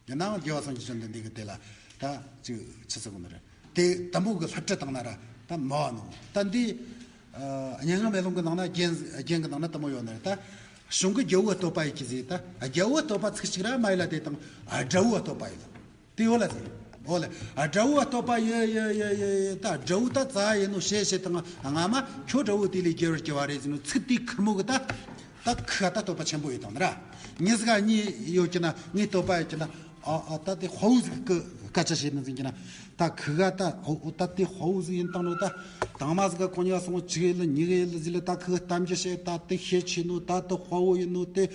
ཡིན་ནའང་རྒྱལ་བ་སངས་རྒྱས་བཅོམ་ལྡན་འདས་ཀྱིས་དེ་ལ་ད་ཅིག་ཆི་ཟེར་གོ་ནི་རེད། དེ་དུམ་བུ་གི་ལྷུ་ཁྲི་བཏང་ན་ར་ད་མ་བ་ནོ། ད་འདི་སྙན་ངག་མེ་ལོང་གི་ནང་ན་རྒྱན་རྒྱན་གི་ནང་ན་དུམ་བུ་ཡོད་ནི་རེད། ད་གཞུང་གི་རྒྱལ་བོ་བསྟོད་པ་ཡི་གི་ཟེར། ད་རྒྱལ་བོ་བསྟོད་པ་ཚིག་གཅིག་ར་མ་ཡི་ལ་དེ་དང་དགྲ་བོ་བསྟོད་པ་ཡི་ལ། དེ་ཡོད་ལ་ཟེར། འོ་ལེ། ཨ་དགྲ་བོ་བསྟོད་པ་ཡི་ཡི་ཡི་ཡི་ཡི་ད་དགྲ་བོ་ད་ཙ་ཡི་ནོ་ཤེས་ཤེས་དང་སྔ་མ་ཁྱོད་དགྲ་བོ་དེ་ལས་རྒྱལ་བར་གྱུར་བ་རེད་ཟེར་ནོ་ཚིག་དེ་ཁེར་མོ་གི་ད། ད་ཁི་ག་ད་བསྟོད་པ་ཆེན་པོ་ཡོད་དང་ར། ཉི་ཟིག་གཉིས་ཡོད་ཀྱི་ན་ངས་བསྟོད་པ་ཡོད་ཀྱི་ན། ཨ་ཨ་ད་དེ་དཔའ་བོ་ཟིག་གི་སྐད་ཆ་བཤད་ནི་ཟིན་ཀྱི་ན། ད་ཁི་ག་ད་ཨོ་ཨོ་ད་དེ་དཔའ་བོ་ཟིག་ཡིན་དང་ནོ་ད། དང་མ་ཟིག་ག་ཁོ་གཉིས་ཀ་སོང་ཅིག་ཡེ་ལ་གཉིས་ཀ་ཡེ་ལ་ཟིག་ལ་ད་ཁི་ག་གཏམ་རྒྱུ་བཤད་ད་དེ་ཤེད་ཆེ་ནོ་ད་དེ་དཔའ་བོ་ཡིན་ནོ་དེ།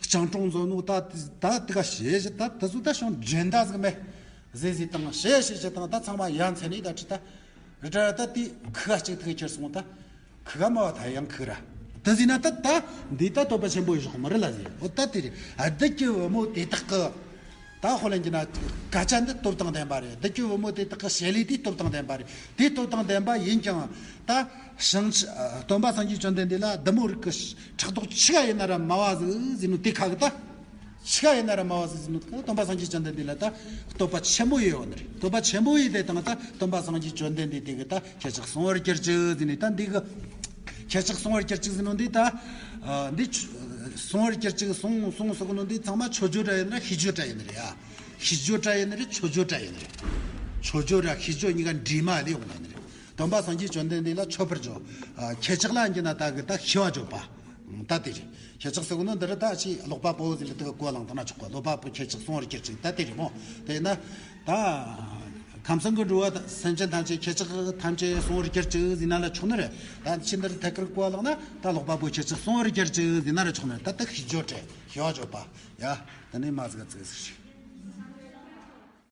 སྤྱང་གྲུང་བཟོ་ནོ་ད་ད་དེ་ག་ཤེས་ཤེས་ད་དེ་ཚོ་ད་ཤོང་འགྲན་ཟླ་ཟིག་མེད། ཟེ་ཟེ་དང་ཤེ་ཤེ་ཤེ་དང་ད་ཚང་མ་ཡ་མཚན་ནི་ད་ཁྲི་ད། རི་ཏྲ་ད་དེ་ཁི་ག་གཅིག་ཐུག་ཁྱེར་སོང་ད། ཁི་ག་མ་བ་ད་ཡང་ཁི་ར། ད་ཟེ་ན་ད་ད་འདི་ད་བསྟོད་པ་ཆེན་པོ་ཡི་ཞོག་མ་རེད་ལ་ཟེ། འོ་ད་དེ་རེད། ཨ་བདུད་ཀྱི་བུ་མོ་དེ་དག་གི་ ད་ཧོ་ལན་གྱི་ན་སྐད་ཆ་འདི་སྟོབས་དང་ལྡན་པ་རེད། བདུད་ཀྱི་བུ་མོ་དེ་དག་གི་བྱེད་ལས་དེ་སྟོབས་དང་ལྡན་པ་རེད། དེ་སྟོབས་དང་ལྡན་པ་ཡིན་ཀྱང་ད་བྱང་ཆུབ་སྟོན་པ་སངས་རྒྱས་བཅོམ་ལྡན་འདས་ལ་བདུད་མོ་རིགས་ཀྱི་ཕྲག་དོག་ཆི་ག་ཡིན་ན་ར་མ་བ་ཟིག་ཟིན་ནོ་དེ་ཁ་གི་ད། ཆི་ག་ཡིན་ན་ར་མ་བ་ཟིག་ཟིན་ནོ་དེ་ཁ་གི་སྟོན་པ་སངས་རྒྱས་བཅོམ་ལྡན་འདས་ལ་ད་བསྟོད་པ་ཆེན་པོ་ཡོད་ནི་རེད། བསྟོད་པ་ཆེན་པོ་ཡིན་དེ་དང་ད་སྟོན་པ་སངས་རྒྱས་བཅོམ་ལྡན་འདས་དེ་གི་ད་ཁྱེད་ཅག་སྲུང་བར་གྱུར་ཅིག་ཟིན་ནི་ད་འདི་གི། ཁྱེད་ཅག་སྲུང་བར་གྱུར་ཅིག་ཟེར་ནོ་འདི་ད། ཨ། འདི་ཆོ་སྲུང་བར་གྱུར་ཅིག་སྲུང་སྲུང་ཟེར་གོ་ནོ་འདི་ཚང་མ་མཆོད་བརྗོད་སྒྲ་ཡིན་ན་ར་ཤིས་བརྗོད་སྒྲ་ཡིན་ནི་རེད་ཡ། ཤིས་བརྗོད་སྒྲ་ཡིན་ནི་རེད། མཆོད་བརྗོད་སྒྲ་ཡིན་ནི་རེད། མཆོད་བརྗོད་ར་ཤིས་བརྗོད་གཉིས་ཀ་འདྲེས་མ་ལས་ཡོང་ནི་རེད། སྟོན་པ་སངས་རྒྱས་བཅོམ་ལྡན་འདས་ལ་མཆོད་པར་བརྗོད། ཨ། ཁྱེད་ཅག་ལ་ཡིན་ན་ད་གི་ད་ཤིས་པ་བརྗོད་པ། ད་དེ་རེད། ཁྱེད་ཅག་ཟེར་གོ་ནོ་འདི་ར་ད་ཅི་ཀློག་པ་པོ་ཟེར་ལ་དེ་གི་གོ་བླངས་ད་ན་ཆོག་གོ། ཀློག་པ་པོ་ཁྱེད་ཅག་སྲུང་བར་གྱུར་ཅིག་ད་དེ་རེད་མོ། དེ་ན་ད། ཁམས་གསུམ་གྱི་འགྲོ་བ་སེམས་ཅན་ཐམས་ཅད། ཁྱེད་ཅག་ཐམས་ཅད་སྲུང་བར་གྱུར་ཅིག་ཟེར་ན་ལ་ཆོག་ནི་རེད། ད་ཕྱི་འདིར་ཐད་ཀར་གོ་བ་བླངས་ན་ད་ཀློག་པ་པོ་ཁྱེད་ཅག་སྲུང་བར་གྱུར་ཅིག་ཟེར་ན་ལ་ཆོག་ནི་རེད། ད་ད་ཤིས་བརྗོད་སྒྲ་ཤིས་པ་བརྗོད་པ་ཡ། ད་ནི་མ་ཟིག་ཙིག་ཟིག་ཞིག